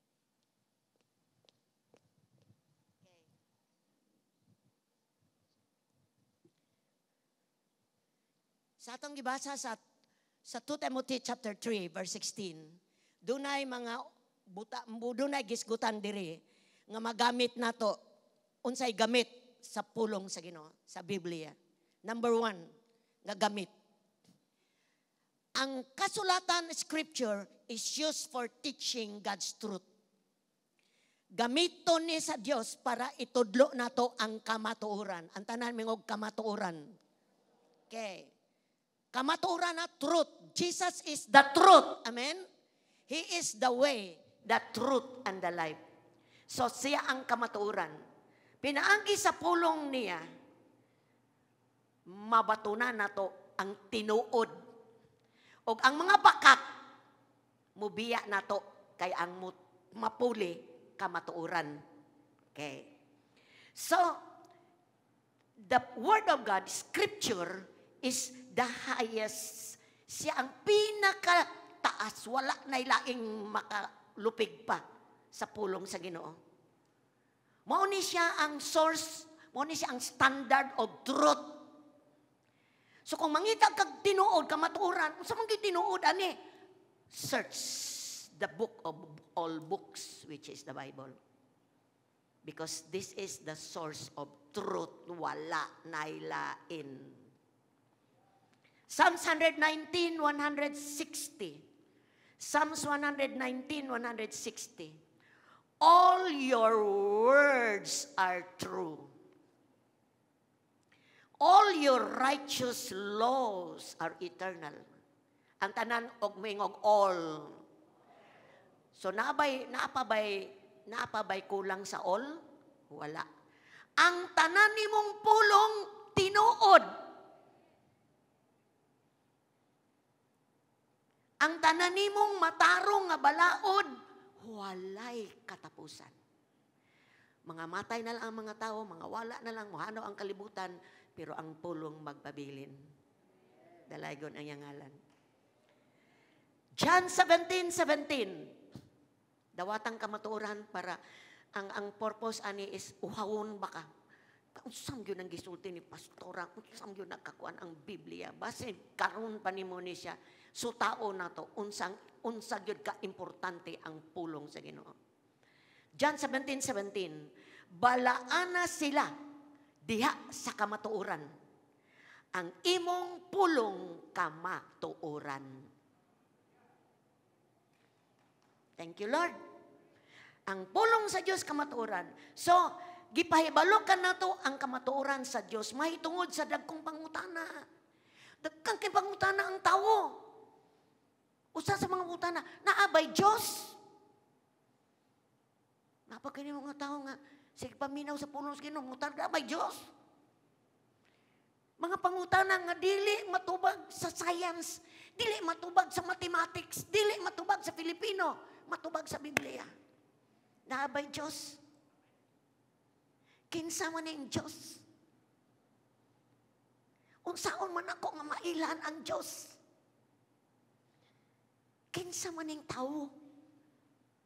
Sa atong gibasa sa 2 Timothy chapter 3 verse 16, dunay mga buta, dunay gisgutan diri nga magamit nato unsay gamit sa pulong sa Ginoo sa Biblia. Number 1, nga gamit. Ang kasulatan scripture is used for teaching God's truth. Gamiton ni sa Dios para itudlo nato ang kamatuoran. Ang tanan mingog kamatuoran. Okay. Kamatuoran na truth. Jesus is the truth. Amen? He is the way, the truth, and the life. So siya ang kamatuoran. Pinaagi sa pulong niya, mabatunan nato ang tinuod. Og ang mga bakak, mubiya nato kay ang mapuli kamatuoran. Okay. So, the Word of God, Scripture, is the highest. Siya ang pinakataas. Wala na ilaing makalupig pa sa pulong sa Ginoo. Mao ni siya ang source, mao ni siya ang standard of truth. So kung mangita kag tinuod, kamatuoran, unsa man gyud tinuod ani? Search the book of all books, which is the Bible. Because this is the source of truth. Wala nailain. Psalms 119, 160. Psalms 119, 160. All your words are true. All your righteous laws are eternal. Ang tanan og moingog all. So naapabay kulang sa all? Wala. Ang tanan nimong pulong tinuod. Ang tanan nimong matarong nga balaod, walay katapusan. Mga matay na lang ang mga tao, mga wala na lang, muhano ang kalibutan, pero ang pulong magpabilin. Dalaygon ang iyang ngalan. John 17:17. Dawatang kamatuoran para ang purpose ani is uhawon baka. Unsam gyud ang gisulti ni pastora, unsam gyud nagkakuan ang Biblia. Base karon pa nimo ni siya. So tao nato unsa gyud ka importante ang pulong sa Ginoo. John 17:17, balaana sila diha sa kamatuoran. Ang imong pulong kamatuoran. Thank you, Lord. Ang pulong sa Dios kamatuoran. So, gipahibalo ka nato ang kamatuoran sa Dios mahitungod sa dagkong pangutana. Dagkang kay pangutana ang tawo. Usa sa mga pangutana, naa bay Dios? Napakini mga tao nga sige paminaw sa pulong sa Ginoo, ngutana naa bay Dios? Mga pangutana nga dili matubag sa science, dili matubag sa mathematics, dili matubag sa Filipino, matubag sa Biblia. Naa bay Diyos? Kinsa man ang Diyos? Unsaon man ako nga mailan ang Diyos? Kinsa man ang tao?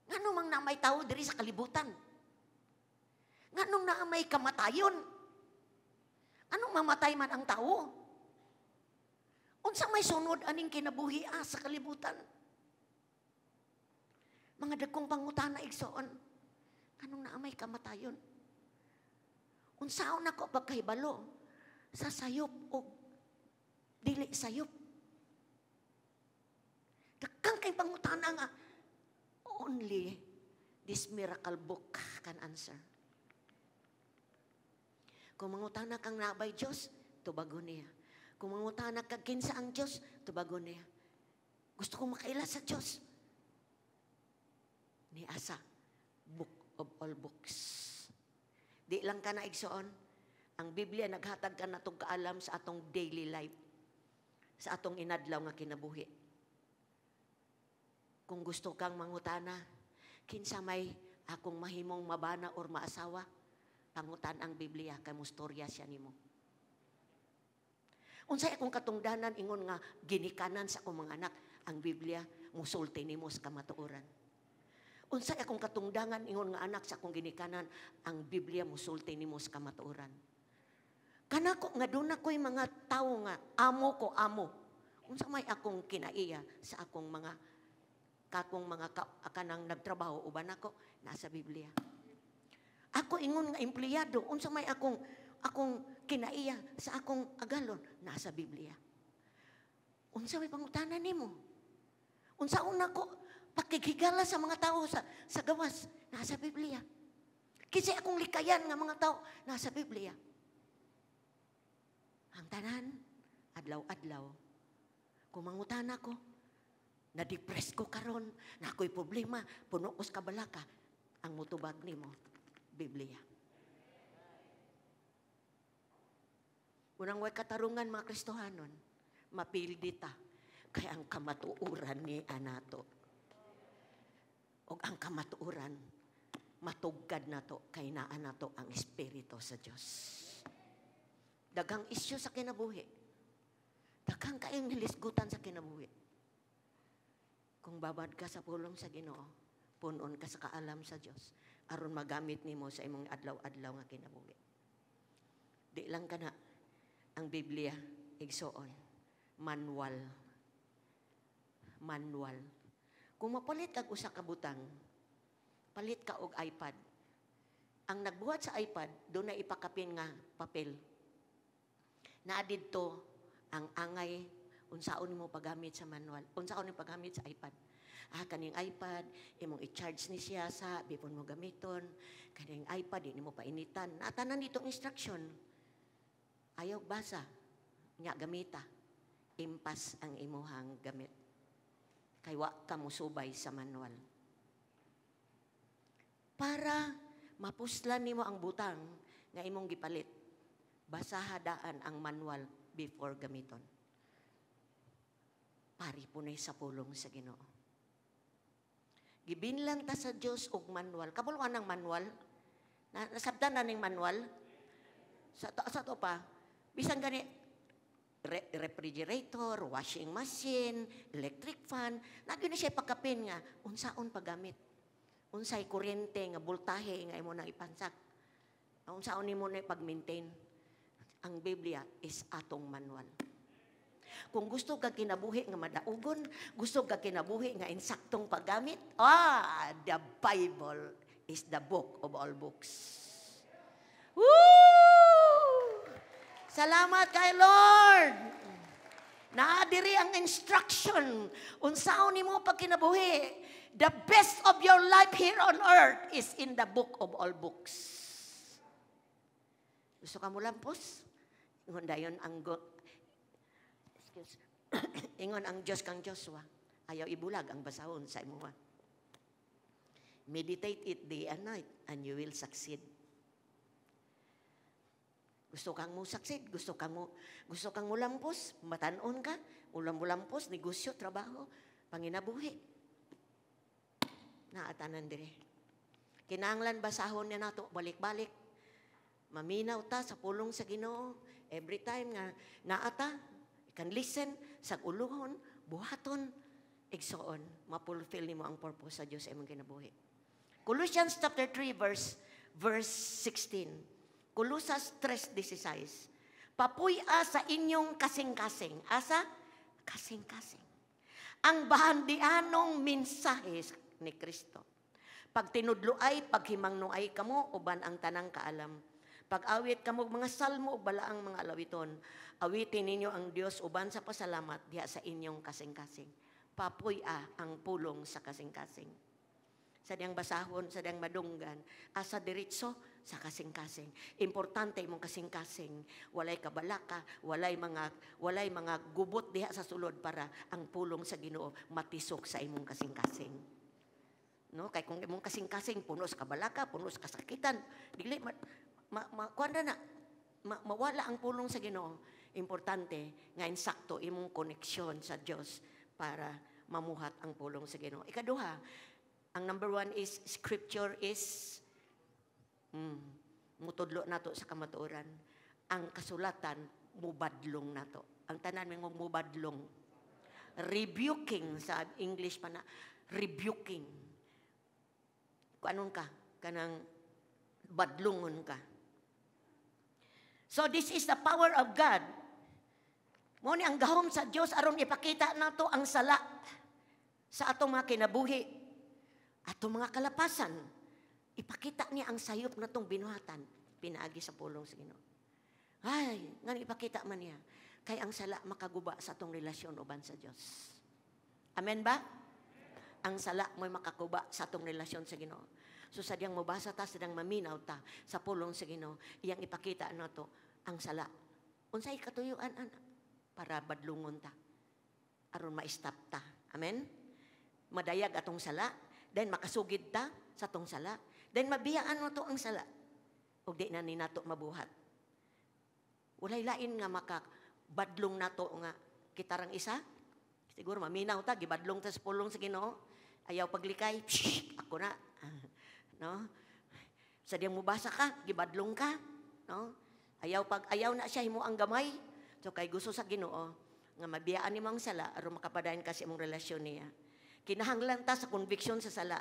Ngano mang naa may tao diri sa kalibutan? Nganong naa may kamatayon? Anong mamatay man ang tao? Unsa may sunod aning kinabuhi sa kalibutan? Mga dagkong pangutana, igsoon. Anong naa may kamatayon? Unsaon ako pagkahibalo sa sayop o dili sayop? Dagkang kay pangutana nga only this miracle book can answer. Kung mangutana kang naa bay Diyos, tubagon niya. Kung mangutana kag kinsa ang Diyos, tubagon niya. Gusto kong makaila sa Diyos. Ni asa, book of all books. Di lang ka na, igsoon. Ang Biblia naghatag ka na itong kaalam sa atong daily life. Sa atong inadlaw nga kinabuhi. Kung gusto kang mangutana, kinsa may akong mahimong mabana or maasawa, pangutan ang Biblia kay mustorya siya nimo. Unsay akong katungdanan ingon nga ginikanan sa akong mga anak, ang Biblia musulti nimo sa kamatuoran. Unsay akong katungdangan ingon nga anak sa akong ginikanan, ang Biblia musulti nimo sa kamatuoran. Kanako nga duna ko'y mga tawo nga amo ko amo. Unsa may akong kinaiya sa akong mga kakong mga kanang nagtrabaho uban ako, nasa Biblia. Ako ingon nga empleyado, unsa may akong akong kinaiya sa akong agalon, nasa Biblia. Unsa may pangutana nimo? Unsa una ko pakighigala sa mga tao sa gawas, nasa Biblia. Kasi akong likayan nga mga tao, nasa Biblia. Ang tanan, adlaw-adlaw. Kung mangutana ko, na-depress ko karon, na ako'y problema, puno ko sa kabalaka, ang mutubag nimo, Biblia. Unang way katarungan mga Kristohanon, mapildi ta, kay ang kamatuoran ni anato. Og ang kamatuoran, matugkad nato, kay naa nato ang Espiritu sa Dios. Daghang isyu sa kinabuhi. Daghang kaayong nilisgutan sa kinabuhi. Kung babad ka sa pulong sa Ginoo, punon ka sa kaalam sa Dios, aron magamit nimo sa imong adlaw-adlaw nga kinabuhi. Di lang kana ang Biblia igsoon, manual. Manual. Kung mapalit kag usa ka butang, palit ka og iPad. Ang nagbuhat sa iPad, doon na ipakapin nga papel. Naa didto ang angay unsaon nimo paggamit sa manual, unsaon nimo paggamit sa iPad. Ah, kaning iPad, imong i-charge ni siya sa before mo gamiton. Kaning iPad, di nimo painitan. Natanan dito instruction. Ayaw basa, nya gamita. Impas ang imuhang gamit. Kay wa ka mosubay sa manual. Para mapuslan nimo ang butang nga imong gipalit, basaha daan ang manual before gamiton. Pari po na sa pulong sa Ginoo. Gibinlan ta sa Dios og manual. Kabalo ka ng manual? Nasabtan na ning manual? Sa to pa, bisan gani, refrigerator, washing machine, electric fan, nagyo na siya pagkapin nga, unsaon paggamit. Unsay kuryente nga voltahe nga imo nang ipansak. Unsaon nimo na pag-maintain. Ang Biblia is atong manual. Kung gusto ka kinabuhi nga madaugon, gusto ka kinabuhi nga insaktong paggamit, the Bible is the book of all books. Woo! Salamat kay Lord! Naa diri ang instruction. Unsaon nimo pagkinabuhi. The best of your life here on earth is in the book of all books. Gusto ka mo lampos? Ingon dayon ang go, excuse, ingon ang Diyos kang Joshua, ayaw ibulag ang basahon sa imuha. Meditate it day and night and you will succeed. Gusto kang mo succeed, gusto kang mulampos, matanon ka, ulam mulampos, negosyo, trabaho, panginabuhi. Naatanan dire. Kinahanglan basahon niya nato balik-balik. Maminaw ta sa pulong sa Ginoo. Every time nga naata, you can listen sa uluhon, buhaton, igsoon, mapulfill nimo ang purpose sa Dios sa imong kinabuhi. Colossians chapter 3 verse 16. Colosas 3:16. Papuy-a sa inyong kasing-kasing. Asa? Kasing-kasing. Ang bahandianong mensahe ni Kristo. Pag tinudloay, paghimangnuay kamo, uban ang tanang kaalam. Pag-awit kamo mga salmo ug balaang mga alawiton, awitin ninyo ang Dios uban sa pasalamat diha sa inyong kasing-kasing. Papuy-a ang pulong sa kasing-kasing. Sa diyang basahon, sa diyang madunggan, asa diretso sa kasing-kasing. Importante imong kasing-kasing, walay kabalaka, walay mga gubot diha sa sulod para ang pulong sa Ginoo matisok sa imong kasing-kasing. No, kay kung imong kasing-kasing puno sa kabalaka, puno sa kasakitan, dili ma, ma, ma kuan na, mawala ang pulong sa Ginoo. Importante nga insakto imong koneksyon sa Dios para mamuhat ang pulong sa Ginoo. Ikaduha, ang number one is scripture is mutudlo nato sa kamatuoran. Ang kasulatan mubadlong nato. Ang tanan may mubadlong. Rebuking sa English pa na, rebuking. Kung anong ka, kanang badlungon ka. So this is the power of God. Mo ni ang gahom sa Dios aron ipakita nato ang sala sa atong mga kinabuhi, atong mga kalapasan. Ipakita niya ang sayop natong binuhatan pinaagi sa pulong sa Ginoo. Ay, ngano ipakita man niya? Kay ang sala makaguba sa atong relasyon uban sa Dios. Amen ba? Ang sala mo'y makaguba sa atong relasyon sa Ginoo. So sadyang mobasa ta, sadyang maminaw ta sa pulong sa Ginoo, iyang ipakita nato ang sala. Unsay katuyuan ana para badlungon ta, aron ma-stop ta. Amen? Madayag atong sala, then makasugid ta sa atong sala, then mabiyaan mo to ang sala. Ug di na ni nato mabuhat. Walay lain nga makabadlong nato nga kita rang isa. Siguro maminaw ta, gibadlong ta sa pulong sa Ginoo. Ayaw paglikay, psh, ako na. No? Sa diyang mubasa ka, gibadlong ka, no? Ayaw na siya himo ang gamay. So kay gusto sa Ginoo nga mabiyaan nimo ang sala aron makapadayon ka sa imong relasyon niya. Kinahanglan ta sa conviction sa sala.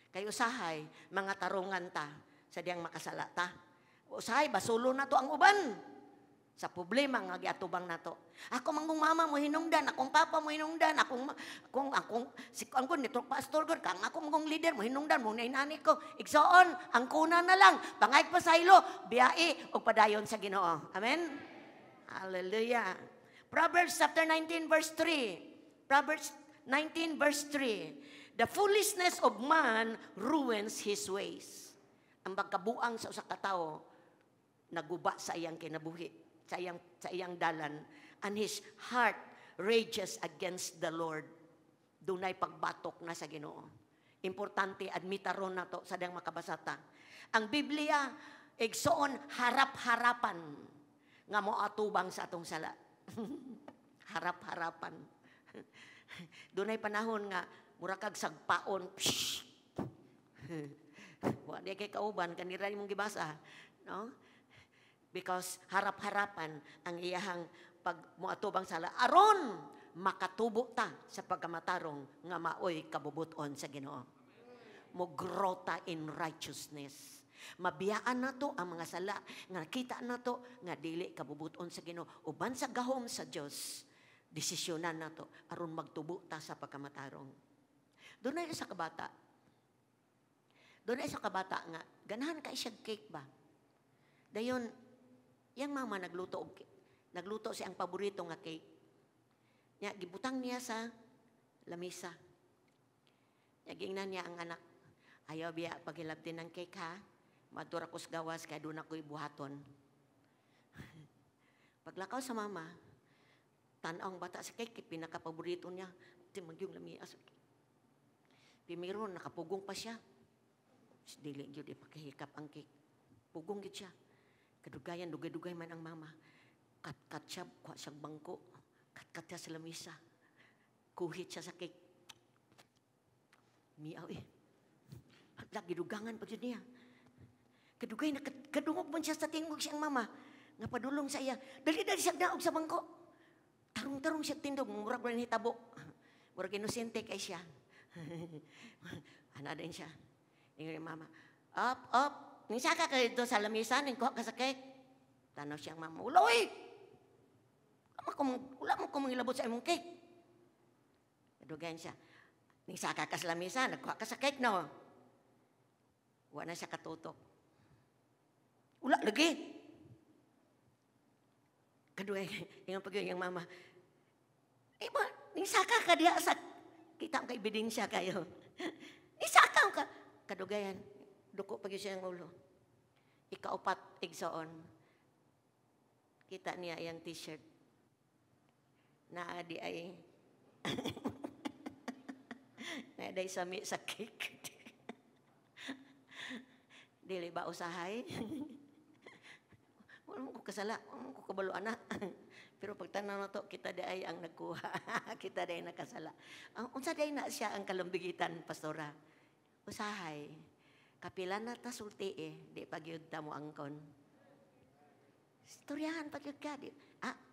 Kay usahay mga tarungan ta sa diyang makasala ta. Usahay basulo na to ang uban sa problema nga giatubang nato. Ako manggong mama mo hinungdan, akong papa mo hinungdan, akong akong akong si ang ko network pastor gud, kang ako manggong leader mo hinungdan mo inani ko. Igsoon, ang kuna na lang, pangayag pa sa ilo, biyai og padayon sa Ginoo. Amen. Hallelujah. Proverbs chapter 19 verse 3. Proverbs 19 verse 3. The foolishness of man ruins his ways. Ang pagkabuang sa usa ka tawo naguba sa iyang kinabuhi, sa iyang dalan, and his heart rages against the Lord. Dunay pagbatok na sa Ginoo. Importante admitaron nato sa diyang makabasa ta. Ang Biblia igsoon harap-harapan nga moatubang sa atong sala. Harap-harapan. Dunay panahon nga mura kag sagpaon. Psh! Wa di kay kauban kanira imong gibasa, no? Because harap-harapan ang iyahang pag moatubang sala aron makatubo ta sa pagkamatarong nga maoy kabubuton sa Ginoo. Mo grow ta in righteousness. Mabiyaan nato ang mga sala nga nakita nato nga dili kabubuton sa Ginoo. Uban sa gahom sa Dios, desisyonan nato aron magtubo ta sa pagkamatarong. Dunay isa ka bata. Dunay isa ka bata nga ganahan kay siya cake ba. Dayon yang mama nagluto siya ang paborito nga cake. Nya gibutang niya sa lamisa. Nagingnan niya ang anak, "Ayaw biya paghilabti ng cake ha. Madura ko sa gawas kaya doon ako ibuhaton." Paglakaw sa mama, tanaw ang bata sa cake, pinakapaborito niya. Timagyong lamias. Primero, nakapugong pa siya. Dili gyud ipakahikap ang cake. Pugong gyud siya. Kadugayan, dugay-dugay man ang mama. Kat-kat siya, kuha siyang bangko. Kat-kat siya sa lamisa. Kuhit siya sa cake. Miaw eh. Lagi dugangan pa jud niya. Kadugay na kadungog man siya sa tingog siyang mama. Nga padulong sa iya. Dali-dali siya naog sa bangko. Tarong-tarong siya tindog. Murag wala hitabo. Murag inosente kay siya. Ana din siya. Ingon yung mama, "Up, up. Ning saka ka dito sa lamisa, ning kuha ka sa cake." Tanaw siyang mama, "Wala oy! Wala mo ko mangilabot sa imong cake." Kadugayan siya. "Ning saka ka sa lamisa, nagkuha ka sa cake, no?" Wala na siya katutok. "Wala, lagi." Kaduay, ingon pag yung mama, "Eh ba, ning saka ka diha sa," kita ang kaebidensya kayo. "Ning saka ka." Kadugayan, duko pag siya ang ulo. Ikaupat, igsoon. Kita niya iyang t-shirt. Naa di ay naa di sami sa cake. Dili ba usahay? Wala mo ko kasala, wala mo ko kabalo ana. Pero pagtanaw na to, kita di ay ang nagkuha. Kita di ay nakasala. Ang unsa day na siya ang kalambigitan, pastora? Usahay. Kapila na ta sulti eh, di pa gyud ta mo angkon. Istoryahan pa gyud ka. Di,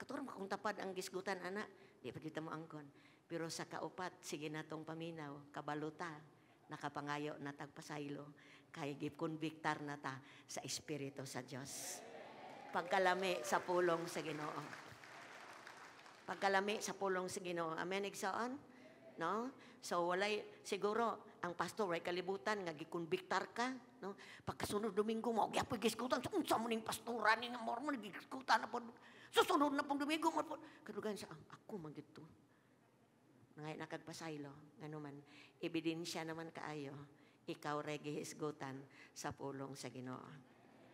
katurang kung tapad ang gisgutan ana, di pa gyud ta mo angkon. Pero sa kaupat, sige na tong paminaw, kabaluta, nakapangayo na tagpasaylo, kay gikonbiktar na ta sa Espiritu sa Dios. Pagkalami sa pulong sa Ginoo. Pagkalami sa pulong sa Ginoo. Amen, igsoon? No? So walay siguro ang pastor way kalibutan nga gikonbiktar ka, no? Pagkasunod Domingo mo gyapoy gisgutan, unsa mo ning pastora ni nga mo gisgutan na pod. Susunod na pong Domingo mo pod. Kadugayan siya, "Ah, ako man gyud to." Nangay nakagpasaylo, ngano man ebidensya naman kaayo ikaw ray gihisgutan sa pulong sa Ginoo.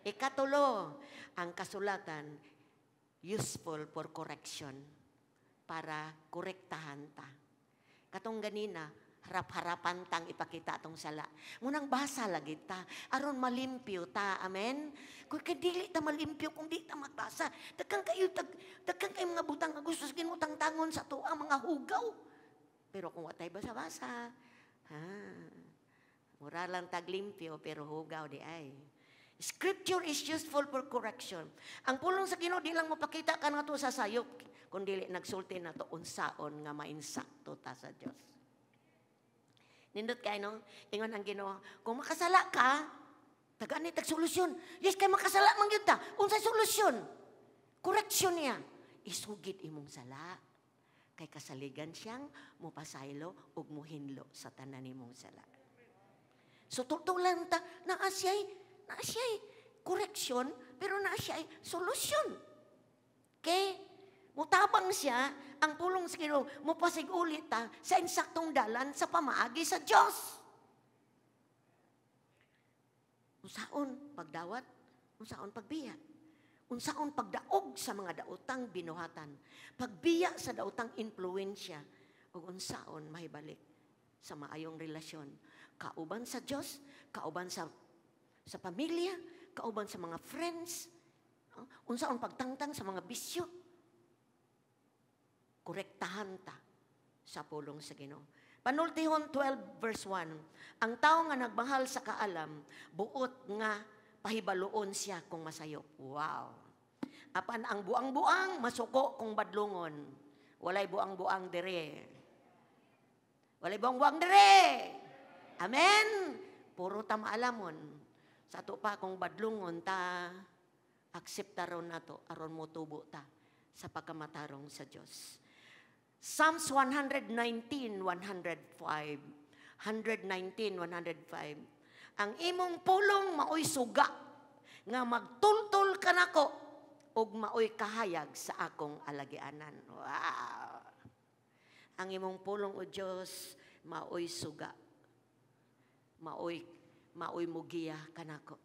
Ikatulo, ang kasulatan useful for correction, para korektahan ta. Katong ganina, harap-harapan tang ipakita atong sala. Munang basa lagi ta, aron malimpyo ta. Amen? Kung kay dili ta malimpyo kung di ta magbasa. Dagkan kayo mga butang nga gusto sa Ginoo tangtangon sa ato ang mga hugaw. Pero kung watay basa-basa, ha, mura lang taglimpyo pero hugaw di ay. Scripture is useful for correction. Ang pulong sa Ginoo di lang mapakita ka nato sa sayop, kun dili nagsulti nato unsaon nga mainsakto ta sa Dios. Nindot kay no, ingon ang Ginoo, kung makasala ka, tagaan ni tag solusyon. Yes, kay makasala man gyud ta. Unsay solusyon? Correction niya. Isugid imong sala. Kay kasaligan siyang mupasaylo ug muhinlo sa tanan nimong sala. So tutulan ta, naa siya'y correction, pero naa siya'y solusyon. Kay mutabang siya, ang pulong sa Ginoo, mupasig-ulit ta sa insaktong dalan sa pamaagi sa Dios. Unsaon pagdawat, unsaon pagbiya, unsaon pagdaog sa mga daotang binuhatan, pagbiya sa daotang impluwensya, ug unsaon mahibalik sa maayong relasyon kauban sa Dios, kauban sa pamilya, kauban sa mga friends, no? Unsaon pagtangtang sa mga bisyo. Korektahan ta sa pulong sa Ginoo. Panultihon 12 verse 1, ang tao nga nagmahal sa kaalam, buot nga pahibaluon siya kung masayop. Wow. Apan ang buang-buang masuko kung badlungon. Walay buang-buang dire. Walay buang-buang dire. Amen. Puro ta maalamon. Sa ato pa kung badlungon ta, aksepta ron nato aron motubo ta sa pagkamatarong sa Dios. Psalms 119, 105. 119, 105. Ang imong pulong maoy suga nga magtultol kanako ug maoy kahayag sa akong alagianan. Wow! Ang imong pulong, o Dios, maoy suga. Maoy maoy mo giya kanako.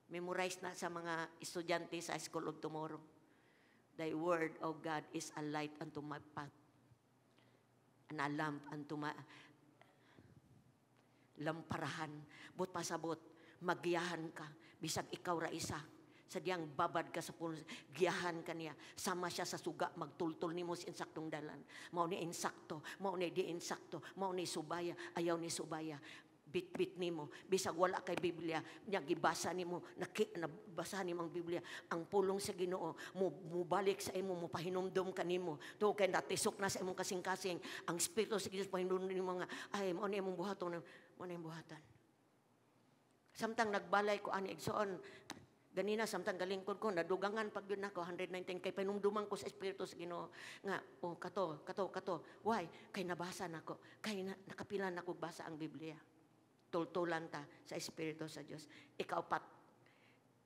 Memorize na sa mga estudyante sa School of Tomorrow. "Thy word, O God, is a light unto my path and a lamp unto my lamparahan." But pasabot, magiyahan ka, bisag ikaw ra isa. Sa diyang babad ka sa puno, giyahan ka niya. Sama siya sa suga, magtultol nimo sa insaktong dalan. Mao ni insakto, mao ni di insakto, mao ni subaya, ayaw ni subaya. Bit-bit nimo bisag wala kay Biblia nya, gibasa nimo, nabasa nimo ang Biblia, ang pulong sa Ginoo mo mubalik sa imo, mo pahinumdom kanimo to kay natisok na sa imong kasing-kasing. Ang Espiritu sa Dios pahinumdom nimo nga ay mao ni imong buhaton, mao ni imong buhatan. Samtang nagbalay ko ani, igsoon, ganina samtang galingkod ko, nadugangan pag yun nako 119 kay panumduman ko sa Espiritu sa Ginoo nga, "Oh, kato, kato, kato." Why? Kay nabasa nako, kay nakapila nako basa ang Biblia. Tultulan ta sa Espiritu sa Dios. Ikaupat,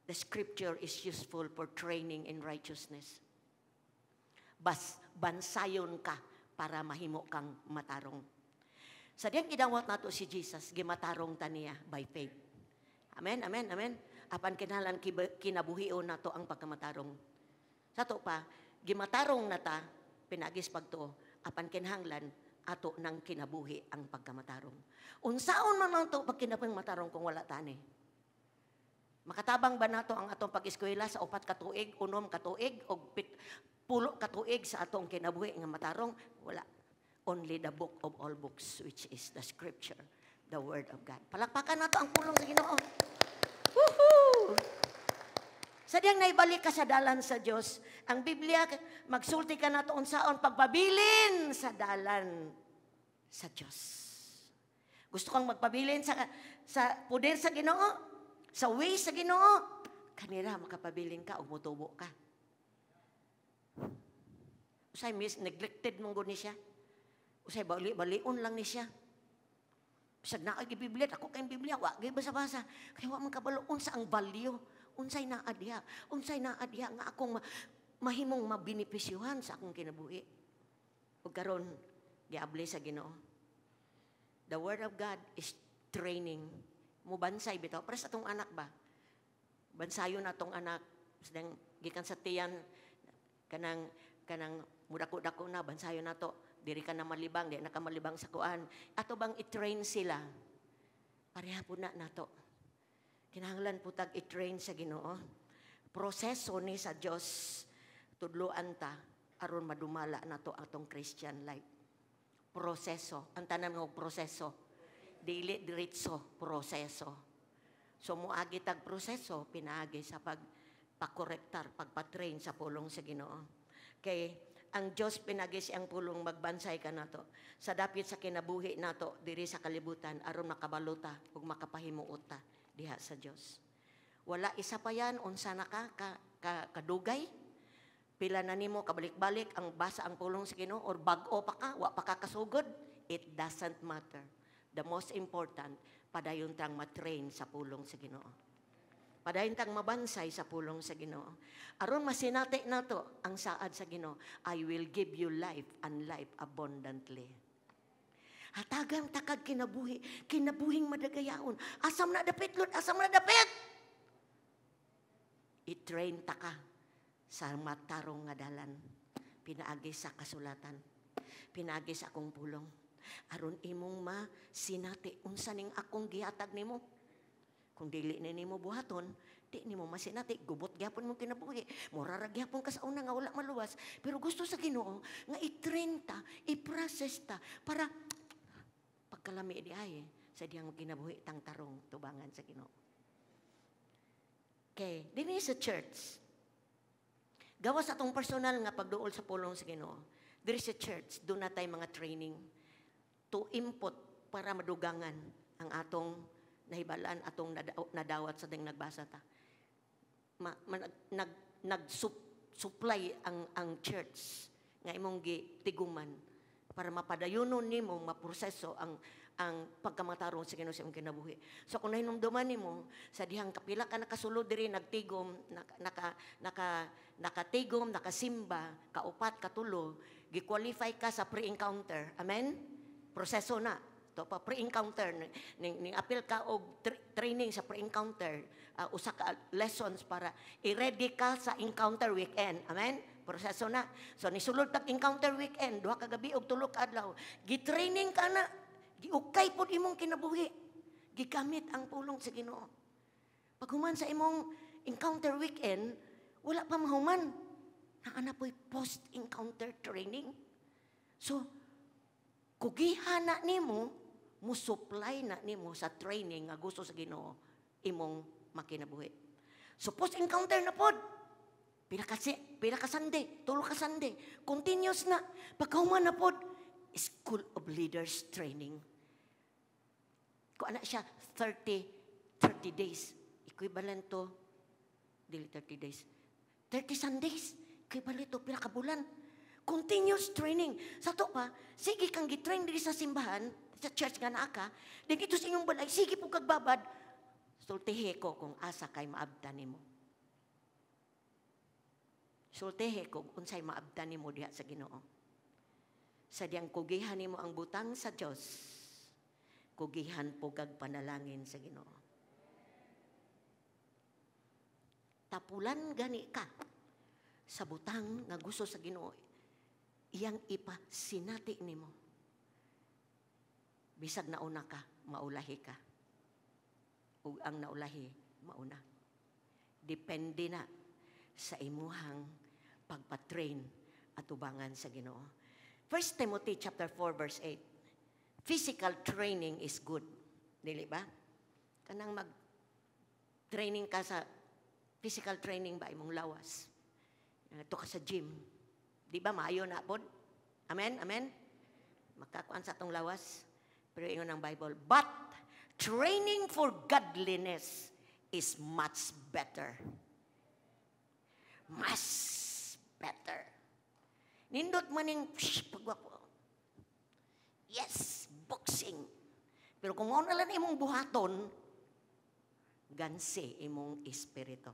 the scripture is useful for training in righteousness. Bas bansayon ka para mahimo kang matarong. Sa diyang gidawat nato si Jesus, gimatarong ta niya by faith. Amen, amen, amen. Apan kinahanglan kinabuhion nato ang pagkamatarong. Sa to pa, gimatarong na ta, pinagis pagtuo, apan kinahanglan ato nang kinabuhi ang pagkamatarong. Unsaon man nato pag kinabuhi matarong kung wala tani? Makatabang ba nato ang atong pag-eskwela sa 4 ka tuig, 6 ka tuig, o 10 ka tuig sa atong kinabuhi nga matarong? Wala. Only the book of all books, which is the scripture, the word of God. Palakpakan nato ang pulong sa Ginoo. Woohoo! Sa diyang naibalik ka sa dalan sa Dios, ang Biblia magsulti ka nato unsaon pagpabilin sa dalan sa Dios. Gusto kang magpabilin sa poder sa Ginoo, sa way sa Ginoo, kanila makapabilin ka ug motubo ka. Usay mis neglected mong gud ni siya. Usay bali-balion lang ni siya. Bisag naa gi Biblia, ako kay Biblia, wa gyud basa-basa. Kay wa man kabalo unsa ang value, unsay naa diha, unsay naa diha nga akong mahimong mabinipisyuhan sa akong kinabuhi. Ug karon giabli sa Ginoo. The word of God is training. Mubansay bitaw para sa atong anak ba? Bansayon atong anak sedang gikan sa tiyan, kanang kanang mudako-dako na, bansayon nato, diri ka na malibang, di na ka malibang sa kuan. Ato bang i-train sila? Pareha po na nato. Kinahanglan po tag i-train sa Ginoo. Proseso ni sa Dios, tudloan ta aron madumala nato atong Christian life. Proseso. Ang tanan nga proseso. Dili diretso, proseso. So muagi tag proseso pinaagi sa pagpakorektar, pagpa-train sa pulong sa Ginoo. Kay ang Dios pinagi siyang pulong magbansay ka nato sa dapit sa kinabuhi nato diri sa kalibutan aron makabalota ug makapahimuot ta diha sa Dios. Wala isa pa yan unsa na ka kadugay. Pila na nimo kabalik-balik ang basa ang pulong sa Ginoo or bag-o pa ka, wa pa ka kasugod, it doesn't matter. The most important, padayon tang matrain sa pulong sa Ginoo. Padayon tang mabansay sa pulong sa Ginoo. Aron masinati nato ang saad sa Ginoo, "I will give you life and life abundantly." Hatagan takag kinabuhi, kinabuhing madagayaon. Asam na dapit, Lord, asam na dapit. I-train ta ka sa matarong nga dalan. Pinaagi sa kasulatan. Pinaagi sa akong pulong. Aron imong masinati unsa ning akong gihatag nimo. Kung dili ni nimo buhaton, di nimo masinati, gubot gyapon mong kinabuhi. Mura ra gyapon ka sa una nga wala maluwas. Pero gusto sa Ginoo nga i-train ta, i-process ta para pagkalami di ay sa diyang kinabuhi tang tarong tubangan sa Ginoo. Okay, dinhi sa church. Gawas atong personal nga pagduol sa pulong sa Ginoo. Diri sa church, doon na tayo mga training to input para madugangan ang atong nahibalaan, atong nadawat sa ding nagbasa ta. Ma, ma, nag, nag, supply ang church nga imong gitiguman para mapadayunon nimo maproseso ang pagkamatarong sa Ginoo sa imong kinabuhi. So kung nahinumduman nimo sa dihang kapila ka nakasulod diri nagtigom, naka, naka, nakatigom, nakasimba, kaupat, katulo, gi-qualify ka sa pre-encounter. Amen? Proseso na. To pa pre-encounter ning apil ka og training sa pre-encounter, usa ka lessons para i-ready ka sa encounter weekend. Amen? Proseso na. So nisulod tag encounter weekend, 2 ka gabi og 3 ka adlaw. Gi-training ka na. Giukay pod imong kinabuhi. Gigamit ang pulong sa Ginoo. Paghuman sa imong encounter weekend, wala pa mahuman. Naa na po'y post-encounter training. So, kugihan na nimo, mo supply na nimo sa training nga gusto sa Ginoo imong makinabuhi. So post-encounter na pod. Pila ka Sunday, 3 ka Sunday, continuous na. Pagkahuman na pod, School of Leaders Training. Kung ana siya, 30, 30 days. Equivalent to, dili 30 days, 30 Sundays. Equivalent to, pila ka bulan. Continuous training. Sa to pa, sige kang gitrain diri sa simbahan, sa church nga naa ka, dito sa inyong balay, sige po kag babad, sultihi ko kung asa kay maabtan nimo. Sultihi ko unsay maabtan nimo diha sa Ginoo. Sa diyang kugihan nimo ang butang sa Dios, kugihan po kag panalangin sa Ginoo. Tapulan gani ka sa butang nga gusto sa Ginoo, iyang ipasinati nimo. Bisag nauna ka, maulahi ka. Ug ang naulahi, mauna. Depende na sa imuhang pagpatrain at ubangan sa Ginoo. 1 Timothy chapter 4 verse 8. Physical training is good. Dili ba? Kanang mag training ka sa physical training ba imong lawas. Ito ka sa gym. Di ba maayo na pod? Amen? Amen? Makakuan sa atong lawas. Pero ingon ang Bible, but training for godliness is much better. Mas better. Nindot maning psh, pagwapo. Yes, boxing. Pero kung mao na lang imong buhaton, gansi imong espiritu.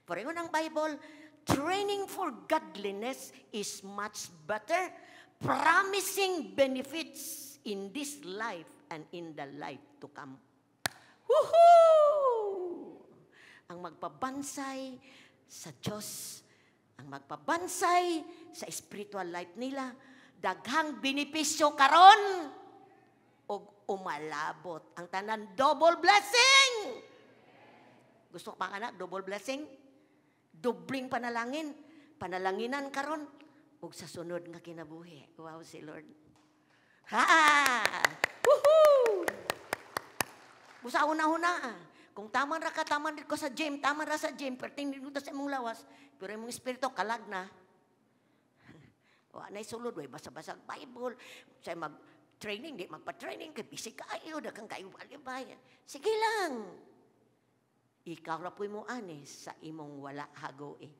For ingon ang Bible, training for godliness is much better, promising benefits in this life and in the life to come. Woohoo! Ang magpabansay sa Diyos, ang magpabansay sa spiritual life nila, daghang benepisyo karon ug umalabot ang tanan, double blessing. Gusto pa ka na double blessing? Dobling panalangin, panalanginan karon ug sa sunod nga kinabuhi. Wow si Lord. Ha! Woohoo! Busa una-una ah. Kung tama ra ka, tama ko sa gym, tama ra sa gym, pero tingin ko sa imong lawas, pero imong espiritu kalag na. Wa nay sulod, way basa-basa Bible, sa mag training, di magpa-training, kay busy kaayo, daghang kayo alibay. Sige lang. Ikaw ra po'y mo ani sa imong wala hagoe.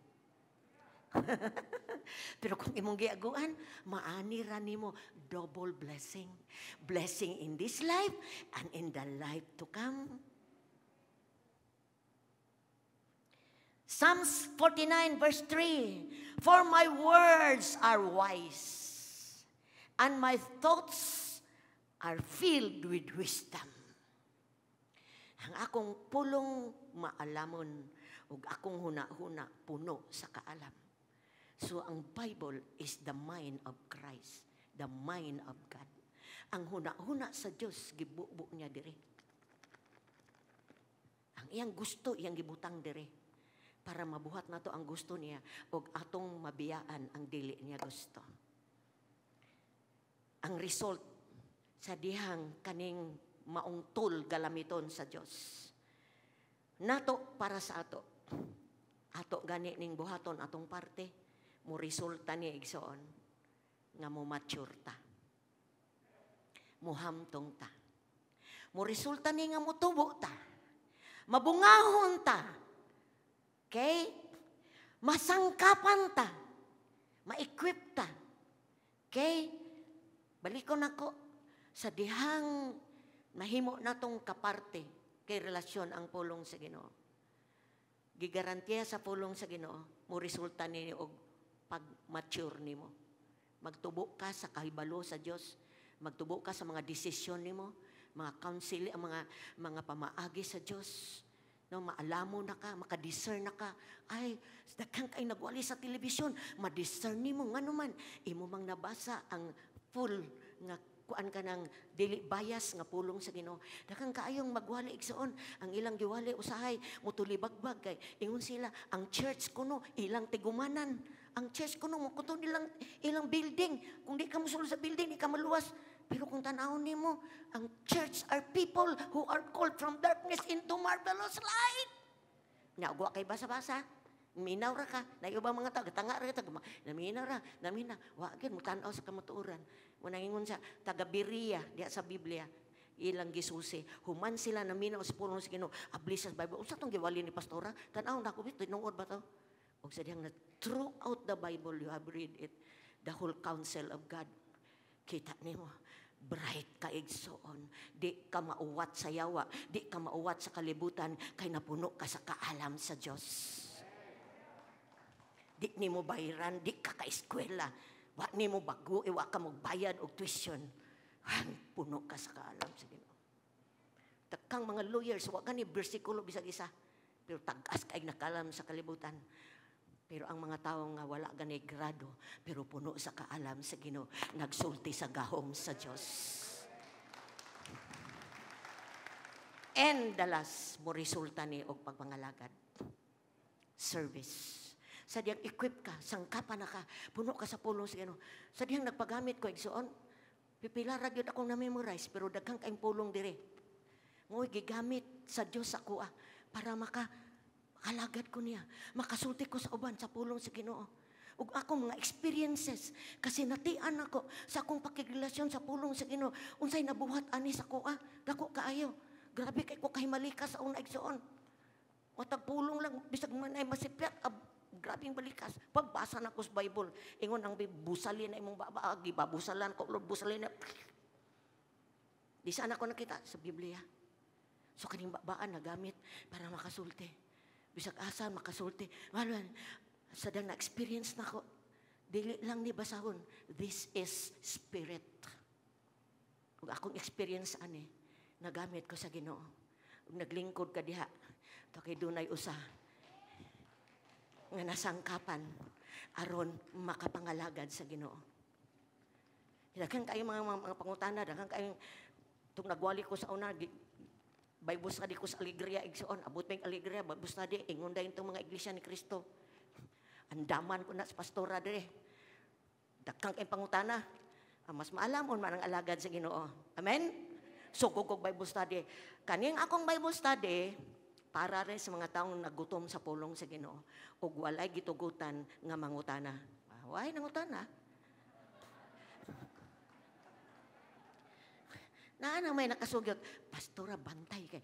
Pero kung imong giaguan, maani ra nimo double blessing. Blessing in this life and in the life to come. Psalms 49 verse 3, "For my words are wise, and my thoughts are filled with wisdom." Ang akong pulong maalamon, ug akong huna-huna puno sa kaalam. So ang Bible is the mind of Christ, the mind of God. Ang huna-huna sa Dios gibubo niya diri. Ang iyang gusto iyang gibutang diri para mabuhat nato ang gusto niya ug atong mabiyaan ang dili niya gusto. Ang result sa dihang kaning maong tool galamiton sa Dios. Nato para sa ato. Ato gani ning buhaton atong parte, mo resulta ni, igsoon, nga mo mature ta. Muhamtong ta. Mo resulta ni nga motubo ta. Mabungahon ta. Okay? Masangkapan ta. Ma-equip ta. Okay? Balikon nako sa dihang mahimo natong kaparte kay relasyon ang pulong sa Ginoo. Gigarantiya sa pulong sa Ginoo, mo resulta ni og pag-mature nimo. Magtubo ka sa kahibalo sa Dios, Magtubo ka sa mga desisyon nimo, mga counsel, ang mga pamaagi sa Dios. No, maalamo na ka, maka-discern na ka. Ay, daghan kay nagwali sa telebisyon, ma-discern nimo ngano man imo mang nabasa ang full nga kuan ka ng dili bias nga pulong sa Ginoo. Daghan kaayong magwali, igsoon, ang ilang giwali usahay mutulibagbag kay ingon sila ang church kuno ilang tigumanan. Ang church kuno mo kuto nilang ilang building. Kung di ka mosulod sa building, di ka maluwas. Pero kung tan-awon nimo, ang church are people who are called from darkness into marvelous light. Nya wa kay basa-basa. Minaw ra ka, na ubang mga tao, tanga ra ka, naminaw ra, namina, wa gyud mo tan-aw sa kamatuoran. Mo nangingon sa taga Berea diha sa Biblia, ilang gisusi. Human sila naminaw sa pulong sa Ginoo, abli sa Bible. Unsa tong giwali ni pastora? Tan-aw na ko, tinuod ba to? Og sa dihang na throughout the Bible you have read it, the whole counsel of God. Kita nimo, bright ka, igsoon. Di ka mauwat sa yawa, di ka mauwat sa kalibutan, kay napuno ka sa kaalam sa Dios. Di nimo bayran, di ka ka-eskwela. Wa nimo bago, wa ka magbayad og tuition. Han, puno ka sa kaalam sa Ginoo. Takang mga lawyers, wa gani bersikulo bisag isa. Pero tag-as kay nakalam sa kalibutan. Pero ang mga tao nga wala gani grado, pero puno sa kaalam sa Ginoo, nagsulti sa gahom sa Dios. And the last, mo resulta ni og pagpangalagad. Service. Sa diyang equip ka, sangkapan na ka, puno ka sa pulong sa Ginoo. Sa diyang nagpagamit ko, igsoon, pipila ra gyud akong na-memorize, pero daghang kayong pulong dire. Mo'y gigamit sa Dios sa kuha para makalagad ko niya, makasulti ko sa uban sa pulong sa Ginoo. Ug akong mga experiences, kasi natian ako sa akong pakigrelasyon sa pulong sa Ginoo, unsay nabuhat ani sa kuha, dako kaayo. Grabe kay ko kahimalika sa una, igsoon. Watag pulong lang, bisag man ay masipyat, grabing balikas. Pagbasa na ko sa Bible, ingon ang busalin na imong baba, gibabusalan ko, Lord, busalin na. Di saan ako nakita? Sa Biblia. So kaning babaan nagamit para makasulti. Bisag asa makasulti. Maluan, sa dang na-experience na ko, dili lang ni basahon, this is spirit. Ug akong experience ani, nagamit ko sa Ginoo. Ug naglingkod ka diha, to kay dunay usa nga nasangkapan aron makapangalagad sa Ginoo. Daghan kayo mga pangutana, daghan kayo tung nagwali ko sa una, Bible study ko sa Alegria, igsoon, abot may Alegria, Bible study, ingon dayon tong mga iglesia ni Kristo. Andaman ko na sa pastora dire. Daghan kayong pangutana. Ang mas maalamon man ang alagad sa Ginoo. Amen? So, kog Bible study. Kaning akong Bible study, para rin sa mga taong nagutom sa pulong sa Ginoo ug walay gitugutan nga mangutana. Way nangutana. Naa na may nakasugyot, pastora bantay kay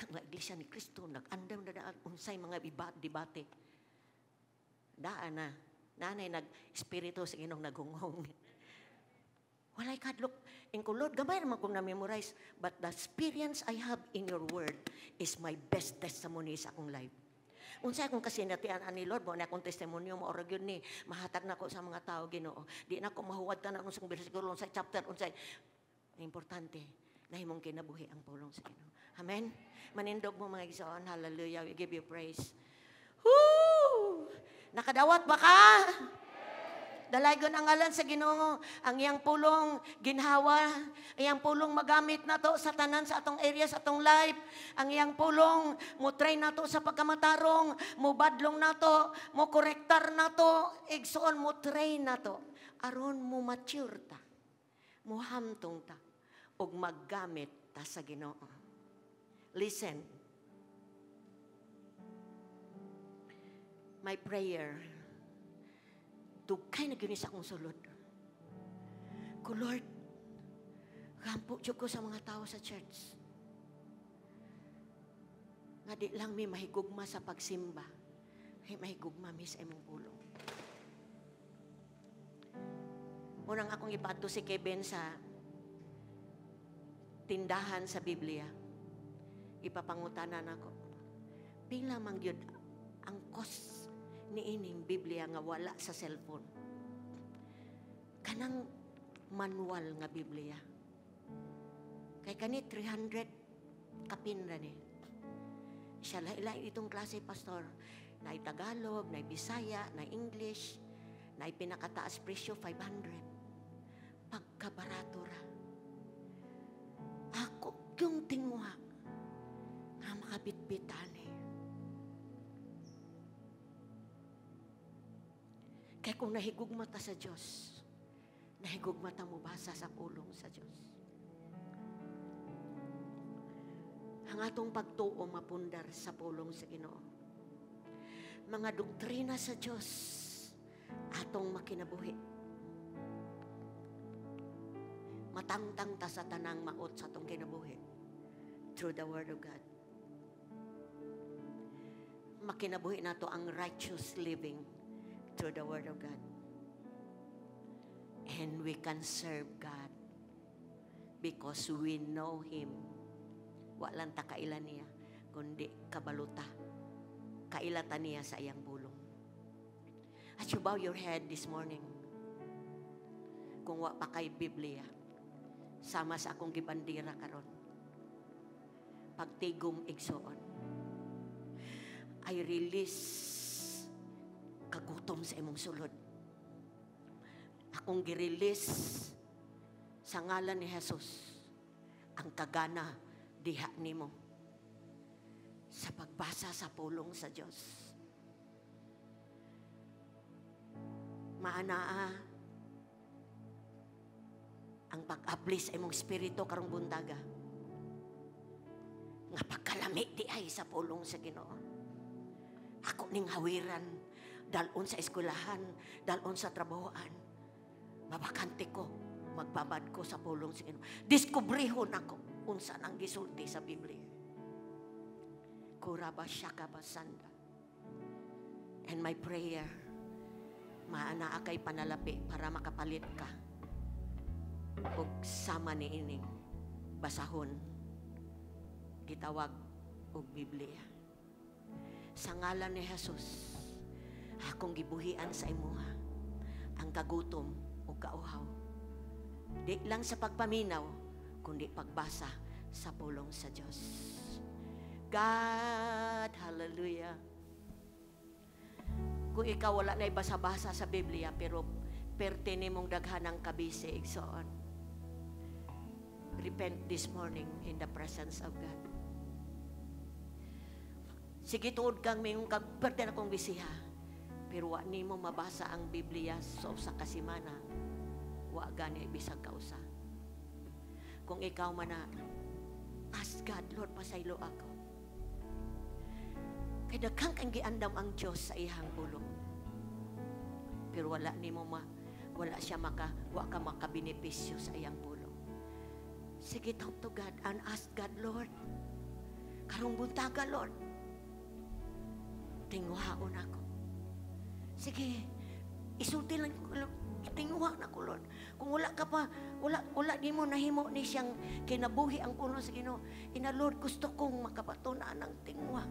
nga iglesia ni Kristo nag-andam na daan unsay mga debate. Daan na nanay nag-espiritu sa Ginoo naghunghong. Walay kadlok. Ingko, Lord, gamay naman kong na-memorize, but the experience I have in your word is my best testimony sa akong life. Unsay akong kasinatian ani Lord, mo na akong testimonyo mo ora gyud ni mahatag nako sa mga tao, Ginoo. Di na ko mahuwad tanan unsang bersikulo, unsay chapter, unsay importante nahimong kinabuhi ang pulong sa Ginoo. Amen. Manindog mo mga igsoon. Hallelujah. We give you praise. Woo! Nakadawat ba ka? Dalaygon ang ngalan sa Ginoo, ang iyang pulong ginhawa, ang iyang pulong magamit nato sa tanan sa atong area sa atong life, ang iyang pulong mo train nato sa pagkamatarong, mo badlong nato, mo korektar nato, igsoon mo train nato aron mo mature ta, mo hamtong ta ug maggamit ta sa Ginoo. Listen. My prayer, dugay na gyud ni sa akong sulod. Ko, Lord, gampo jud ko sa mga tao sa church. Nga di lang mi mahigugma sa pagsimba, ay mahigugma mi sa imong pulong. Unang akong ipadto si Kevin sa tindahan sa Biblia. Ipapangutanan ako. Pila man gyud ang cost ni ining Biblia nga wala sa cellphone. Kanang Manual nga Biblia. Kay kani 300 kapin ra ni. Siya lain itong klase, pastor. Naay Tagalog, naay Bisaya, naay English, naay pinakataas presyo 500. Pagkabarato ra. Ako yung tinguha nga makabitbitan eh. Kaya kung nahigugma ta sa Diyos, nahigugma ta mo basa sa pulong sa Diyos. Ang atong pagtuo mapundar sa pulong sa Ginoo. Mga doktrina sa Diyos atong makinabuhi. Matangtang ta sa tanang maot sa atong kinabuhi through the Word of God. Makinabuhi nato ang righteous living through the Word of God. And we can serve God because we know Him. Walang ta kaila niya, kundi kabaluta. Kailata niya sa iyang bulong. As you bow your head this morning, kung wa pa kay Biblia, sama sa akong gibandira karon. Pagtigom igsoon, I release kagutom sa imong sulod. Akong gi-release sa ngalan ni Jesus ang kagana diha nimo sa pagbasa sa pulong sa Dios. Maanaa ang pag-abli sa imong espiritu karong buntaga. Nga pagkalami di ay sa pulong sa Ginoo. Ako ning hawiran, dalon sa eskwelahan, dalon sa trabahoan. Mabakante ko, magbabad ko sa pulong sa Ginoo. Diskubrihon ako unsa nang gisulti sa Biblia. Kuraba shaka basanda. And my prayer, maanaa kay panalapi para makapalit ka og sama ni ining basahon gitawag og Biblia. Sa ngalan ni Jesus, akong gibuhian sa imuha ang kagutom o kauhaw. Di lang sa pagpaminaw, kundi pagbasa sa pulong sa Diyos. God, hallelujah. Kung ikaw wala na ibasa-basa sa Biblia, pero perte nimong daghan ang kabisi, igsoon. Repent this morning in the presence of God. Sige, tuod kang mayong kag, perte na kong bisiha. Pero wa nimo mabasa ang Biblia so sa kasimana, wa gani bisag kausa. Kung ikaw man na, ask God, Lord, pasaylo ako. Kay daghang kang giandam ang Dios sa iyang pulong. Pero wala nimo wala siya wa ka makabenepisyo sa iyang pulong. Sige, talk to God and ask God, Lord, karong buntaga, Lord, tinguhaon ako. Sige, isulti lang, tinguha na ko, Lord. Kung wala ka pa, wala di mo nahimo ni siyang kinabuhi ang puno sa Ginoo. Ina, Lord, gusto kong makapatunan ang tinguha.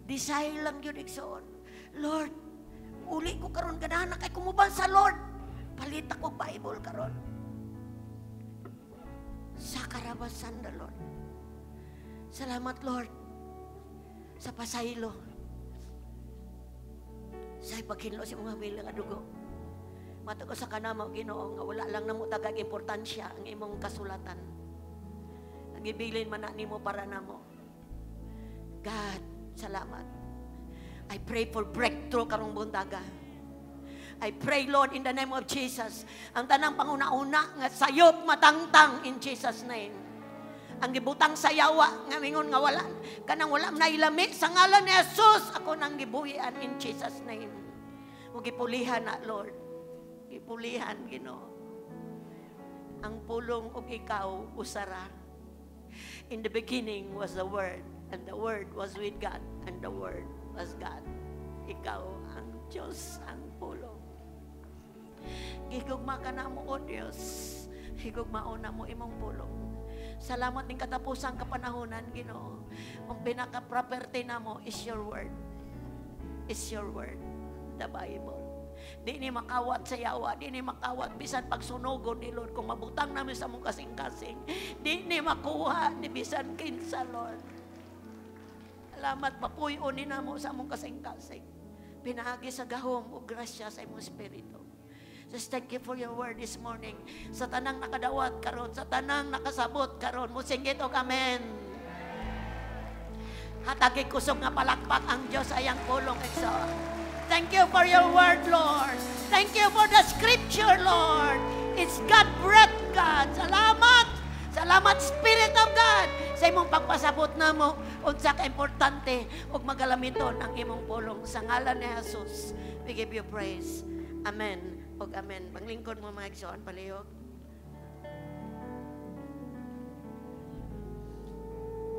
Desire lang yun, igsoon. Lord, uli ko karon ganahan na kay kumuban sa Lord. Palit ako Bible karon. Sa karabasan na, Lord. Salamat, Lord, sa pasaylo. Sa ipaghinlo sa mga wila nga dugo. Matag sa kanamo, Ginoo, nga wala lang namo tagag importansya ang imong kasulatan. Ang ibilin man na nimo para namo. God, salamat. I pray for breakthrough karong buntaga. I pray, Lord, in the name of Jesus, ang tanang panguna-una nga sayop matangtang in Jesus' name. Ang gibutang sayawa nga mingon nga wala kanang wala nailami sa ngalan ni Jesus, ako nang gibuhian in Jesus' name. Ug gipulihan na, Lord. Gipulihan, Ginoo. Ang pulong ug ikaw usara. In the beginning was the Word, and the Word was with God, and the Word was God. Ikaw ang Diyos, ang pulong. Gigugma ka na mo, O Diyos. Higugmaon na mo imong pulong. Salamat ning katapusang kapanahonan, Ginoo. Ang pinaka-property na mo is your word. Is your word, the Bible. Di ni makawat sa yawa, di ni makawat bisan pagsunogon ni, Lord, kung mabutang namin sa among kasing-kasing. Di ni makuha ni bisan kinsa, Lord. Salamat, mapuy-on ni namo sa among kasing-kasing. Pinaagi sa gahom ug grasya sa imong Espiritu. Just thank you for your word this morning. Sa tanang nakadawat karon, sa tanang nakasabot karon, musinggit og amen. Hatagi kusog nga palakpak ang Diyos ayang pulong, igsoon. Thank you for your word, Lord. Thank you for the scripture, Lord. It's God breath, God. Salamat. Salamat, Spirit of God, sa imong pagpasabot namo unsa ka importante ug magalamiton ang imong pulong. Sa ngalan ni Jesus, we give you praise. Amen. Ug amen. Panglingkod mo, mga igsoon, palihog.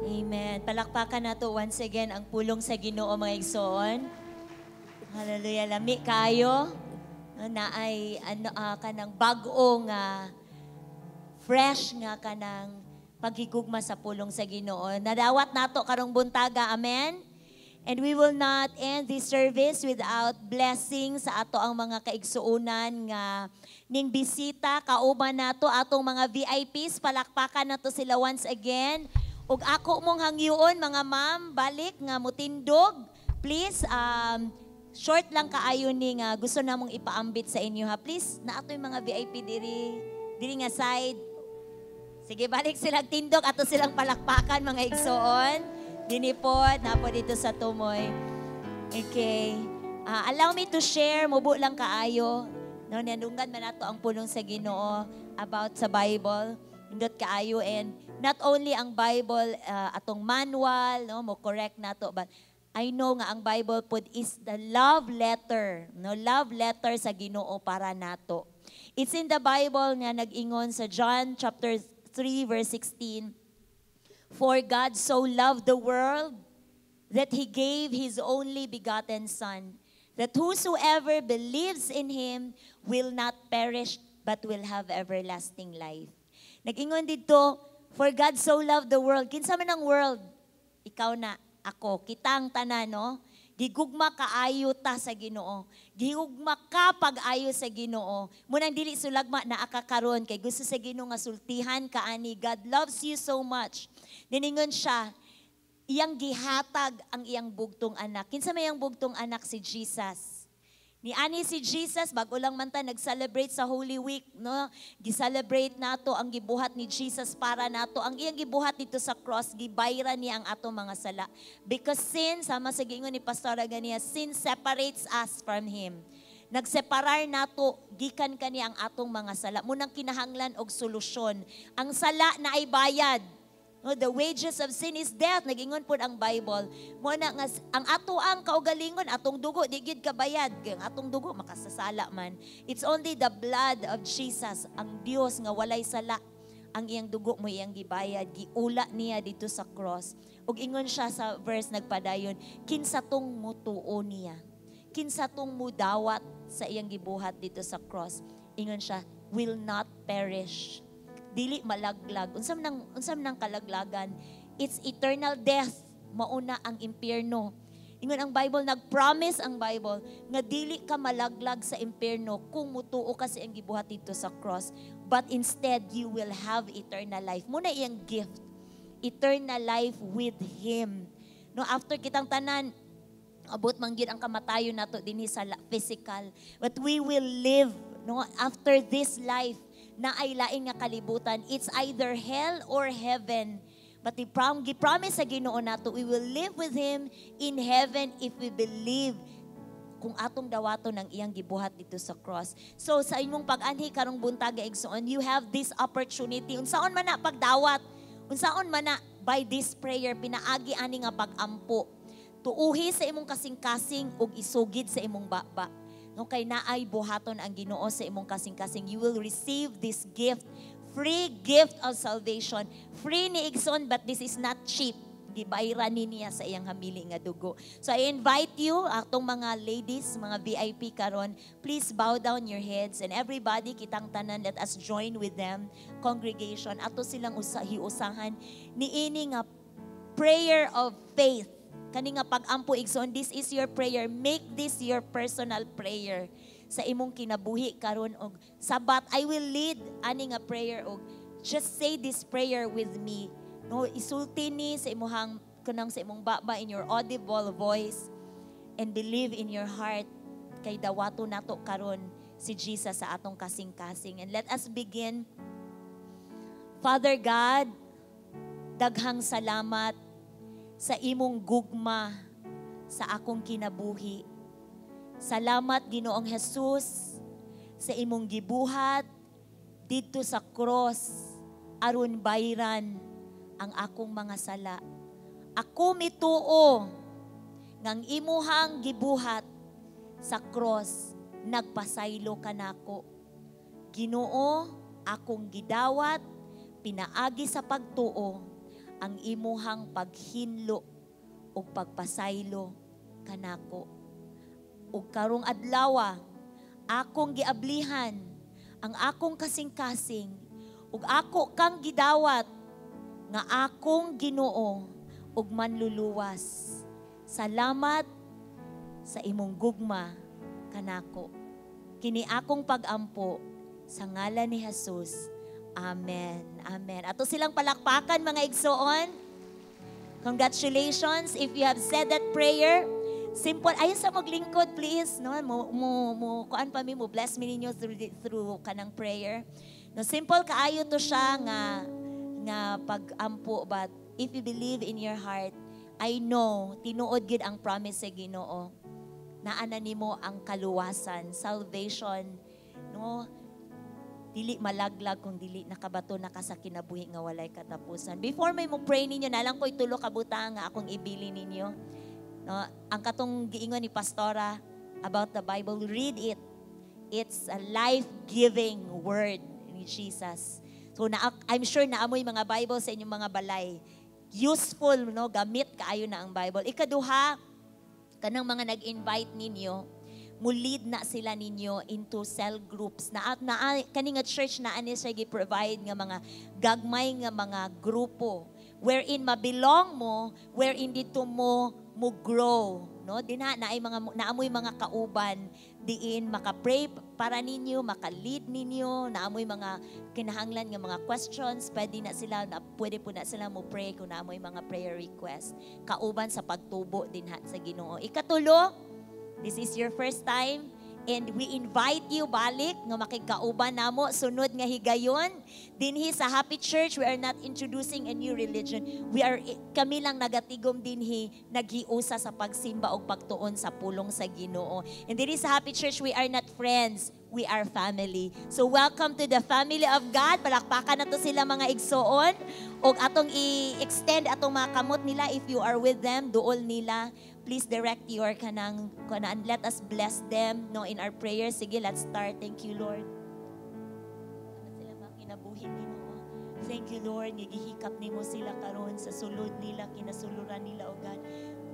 Amen. Palakpakan nato once again ang pulong sa Ginoo, mga igsoon. Hallelujah. Lami kayo. No, naay ano kanang bag-o nga fresh nga kanang paghigugma sa pulong sa Ginoo. Nadawat nato karong buntaga. Amen. And we will not end this service without blessing sa ato ang mga kaigsuonan nga ning bisita kauban nato, atong mga VIPs. Palakpakan nato sila once again. Ug ako mong hangyoon, mga ma'am, balik nga mutindog. Please, short lang kaayo ni nga gusto namong ipaambit sa inyo ha. Please, na atoy mga VIP diri, diri nga side. Sige, balik silang tindog ato silang palakpakan, mga igsoon. Dini po, napo dito sa tumoy. Okay. Allow me to share, mubo lang kaayo. No, nanunggan man nato ang pulong sa Ginoo about sa Bible. Nindot kaayo, and not only ang Bible atong manual, no, mo correct nato, but I know nga ang Bible pod is the love letter, no, love letter sa Ginoo para nato. It's in the Bible nga nag-ingon sa John chapter 3 verse 16, "For God so loved the world that He gave His only begotten Son, that whosoever believes in Him will not perish but will have everlasting life." Nag-ingon dito, for God so loved the world. Kinsa man ang world? Ikaw na, ako, kitang tanan, no? Gigugma kaayo ta sa Ginoo. Gigugma ka pag-ayo sa Ginoo. Munang dili sulagma na aka karon kay gusto sa Ginoo nga sultihan ka ani. God loves you so much. Niningon siya, iyang gihatag ang iyang bugtong anak. Kinsa may iyang bugtong anak? Si Jesus. Ni ani si Jesus, bago lang man ta nag-celebrate sa Holy Week, no? Gi-celebrate nato ang gibuhat ni Jesus para nato. Ang iyang gibuhat dito sa cross, gibayran niya ang atong mga sala. Because sin, sama sa giingon ni Pastora ganiya, sin separates us from Him. Nagseparar nato gikan kani ang atong mga sala. Munang kinahanglan og solusyon. Ang sala na ay bayad. No, the wages of sin is death. Nagingon pod ang Bible. Mo na nga ang ato ang kaugalingon, atong dugo di gid kabayad. Kay ang atong dugo makasasala man. It's only the blood of Jesus, ang Dios nga walay sala. Ang iyang dugo mo iyang gibayad, giula niya dito sa cross. Ug ingon siya sa verse nagpadayon, kinsa tong mutuo niya? Kinsa tong mudawat sa iyang gibuhat dito sa cross? Ingon siya, will not perish. Dili malaglag. Unsa man nang kalaglagan? It's eternal death. Mauna ang impyerno. Ingon ang Bible, nag-promise ang Bible nga dili ka malaglag sa impyerno kung mutuo ka sa iyang gibuhat dito sa cross. But instead, you will have eternal life. Muna iyang gift. Eternal life with Him. No, after kitang tanan, abot man gyud ang kamatayon nato dinhi sa physical. But we will live, no, after this life na ay lain nga kalibutan. It's either hell or heaven. But the gi-promise sa Ginoo nato, we will live with Him in heaven if we believe kung atong dawaton ang iyang gibuhat dito sa cross. So sa imong pag-anhi karong buntaga, igsoon, you have this opportunity. Unsaon man na pagdawat? Unsaon man na by this prayer pinaagi ani nga pag-ampo? Tuuhi sa imong kasing-kasing ug isugid sa imong baba. No, kay naay buhaton ang Ginoo sa imong kasing-kasing. You will receive this gift, free gift of salvation. Free ni, igsoon, but this is not cheap. Gibayran ni niya sa iyang hamili nga dugo. So I invite you, atong mga ladies, mga VIP karon, please bow down your heads and everybody, kitang tanan, let us join with them, congregation. Ato silang hiusahan niini nga prayer of faith. Kani nga pag-ampo, igsoon, this is your prayer. Make this your personal prayer sa imong kinabuhi karon og Sabat. I will lead ani nga prayer og just say this prayer with me. No, isulti ni sa imuhang kanang sa imong baba in your audible voice and believe in your heart kay dawato nato karon si Jesus sa atong kasing-kasing. And let us begin. Father God, daghang salamat sa imong gugma sa akong kinabuhi. Salamat, Ginoong Jesus, sa imong gibuhat didto sa cross aron bayran ang akong mga sala. Ako mituo ngang imuhang gibuhat sa cross nagpasaylo kanako. Ginoo, akong gidawat pinaagi sa pagtuo ang imuhang paghinlo ug pagpasaylo kanako. Ug karong adlawa, akong giablihan ang akong kasing-kasing ug ako kang gidawat nga akong Ginoo ug manluluwas. Salamat sa imong gugma kanako. Kini akong pagampo sa ngalan ni Jesus. Amen. Amen. Ato silang palakpakan, mga igsoon. Congratulations if you have said that prayer. Simple. Ayon sa maglingkod, please. No? Mo kuan pa mi, mo bless mi ninyo through kanang prayer. No, simple kaayo to siya nga pag-ampo, but if you believe in your heart, I know tinuod gid ang promise sa Ginoo. Naa na nimo ang kaluwasan, salvation, no? Dili malaglag kung dili nakabato na ka sa kinabuhi nga walay katapusan. Before may mo pray ninyo, nalang ko'y tulo ka butang nga akong ibili ninyo. No, ang katong giingon ni Pastora about the Bible, read it. It's a life-giving word ni Jesus. So na, I'm sure naamoy mga Bible sa inyong mga balay. Useful, no? Gamit kaayo na ang Bible. Ikaduha, kanang mga nag-invite ninyo, mo-lead na sila ninyo into cell groups. Na kani nga church na ani siya gi-provide nga mga gagmay nga mga grupo wherein mabelong mo, wherein dito mo mo grow, no? Dinha na ay mga naamoy mga kauban diin maka-pray para ninyo, maka-lead ninyo, naamoy mga kinahanglan nga mga questions, pwede po na sila mo pray kung naamoy mga prayer request. Kauban sa pagtubo dinha sa Ginoo. Ikatulo, this is your first time and we invite you balik nga makigkauban namo sunod nga higayon dinhi sa Happy Church. We are not introducing a new religion. We are kami lang nagatigom dinhi, naghiusa sa pagsimba og pagtuon sa pulong sa Ginoo. And dinhi sa Happy Church, we are not friends, we are family. So welcome to the family of God. Palakpakan nato sila, mga igsoon, og atong i-extend atong mga kamot nila. If you are with them, duol nila. Please direct your kanang kanang, let us bless them, no, in our prayers. Sige, let's start. Thank you, Lord. Sila mga kinabuhi, Ginoo. Thank you, Lord, nga gihikap nimo sila karon sa sulod nila, kinasuluran nila, O God,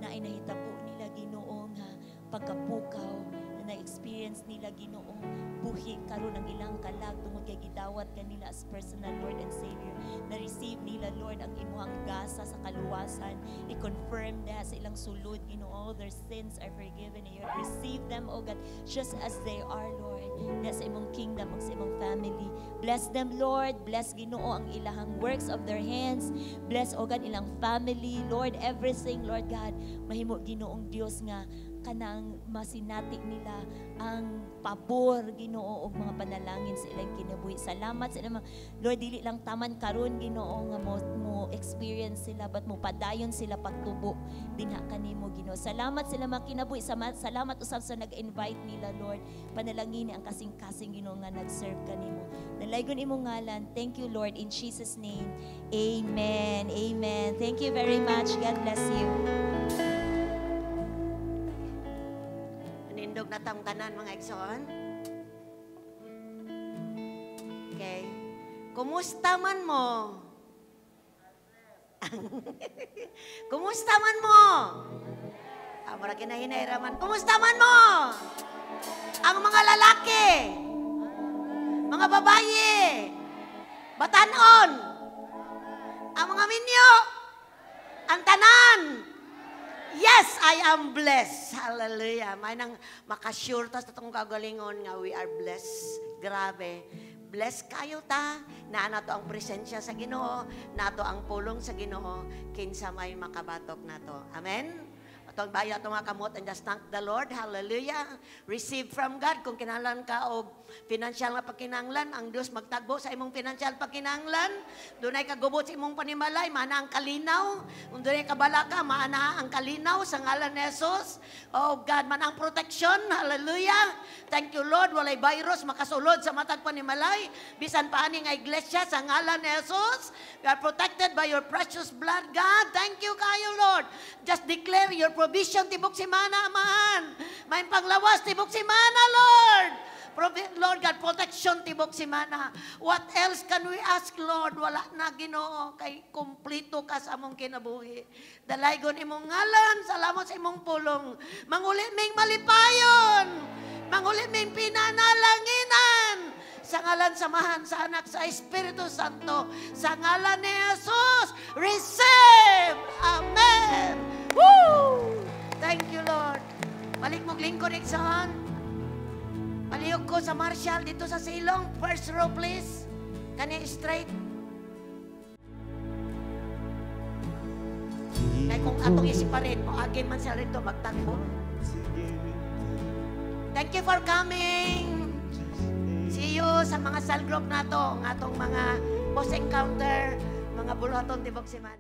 na nahitabo nila, Ginoo, nga pagkapukaw na na-experience nila, Ginoo. Buhi karon ang ilang kalag tungod kay gidawat kanila as personal Lord and Savior. Na-receive nila, Lord, ang imuhang gasa sa kaluwasan. I-confirm na sa ilang sulod, Ginoo, all their sins are forgiven and you have received them, O God, just as they are, Lord. Na sa imong kingdom ug sa imong family. Bless them, Lord. Bless, Ginoo, ang ilahang works of their hands. Bless, O God, ilang family, Lord, everything, Lord God. Mahimo, Ginoong Dios, nga kanang masinati nila ang pabor, Ginoo, og mga panalangin sa ilang kinabuhi. Salamat sa ilang Lord, dili lang taman karon, Ginoo, nga mo experience sila, but mo padayon sila pagtubo dinha kanimo, Ginoo. Salamat sila mga kinabuhi. Salamat usab sa nag-invite nila, Lord. Panalangin ang kasing-kasing, Ginoo, nga nag-serve kanimo. Dalaygon imong ngalan. Thank you, Lord, in Jesus' name. Amen. Amen. Thank you very much. God bless you. Nindog na tang tanan, mga igsoon. Okay. Kumusta man mo? Kumusta man mo? Ah, mura kinahinay raman. Kumusta man mo? Ang mga lalaki, mga babaye, batanon, ang mga minyo, ang tanan. Yes, I am blessed. Hallelujah. May nang makasure ta sa atong kagalingon nga we are blessed. Grabe. Blessed kayo ta. Naa nato ang presensya sa Ginoo, nato ang pulong sa Ginoo, kinsa may makabatok nato. Amen. Atong bayo atong mga kamot and just thank the Lord. Hallelujah. Receive from God. Kung kinahanglan ka og financial nga pagkinahanglan, ang Dios magtagbo sa imong financial pagkinahanglan. Dunay kagubot sa imong panimalay, maana ang kalinaw. Kung dunay kabalaka, maana ang kalinaw sa ngalan ni Jesus. Oh God, man ang protection. Hallelujah. Thank you, Lord. Walay virus makasulod sa matag panimalay. Bisan pa ani nga iglesia sa ngalan ni Jesus. We are protected by your precious blood, God. Thank you kayo, Lord. Just declare your provision tibok simana, Amahan. May panglawas tibok simana, Lord. Lord God, protection tibok simana. What else can we ask, Lord? Wala na, Ginoo, kay kumplito ka sa among kinabuhi. Dalaygon imong ngalan, salamat sa imong pulong. Manguli ming malipayon. Manguli ming pinanalanginan. Sa ngalan sa Amahan, sa Anak, sa Espiritu Santo, sa ngalan ni Jesus, receive! Amen! Woo! Thank you, Lord. Balik mo lingkod, igsoon. Palihog ko sa Marshall dito sa Silong. First row, please. Kani straight. Kaya kung atong isiparin, moagi man sila rito, magtagbo. Thank you for coming. See you sa mga cell group nato, ang atong mga post encounter, mga buluhaton tibok semana.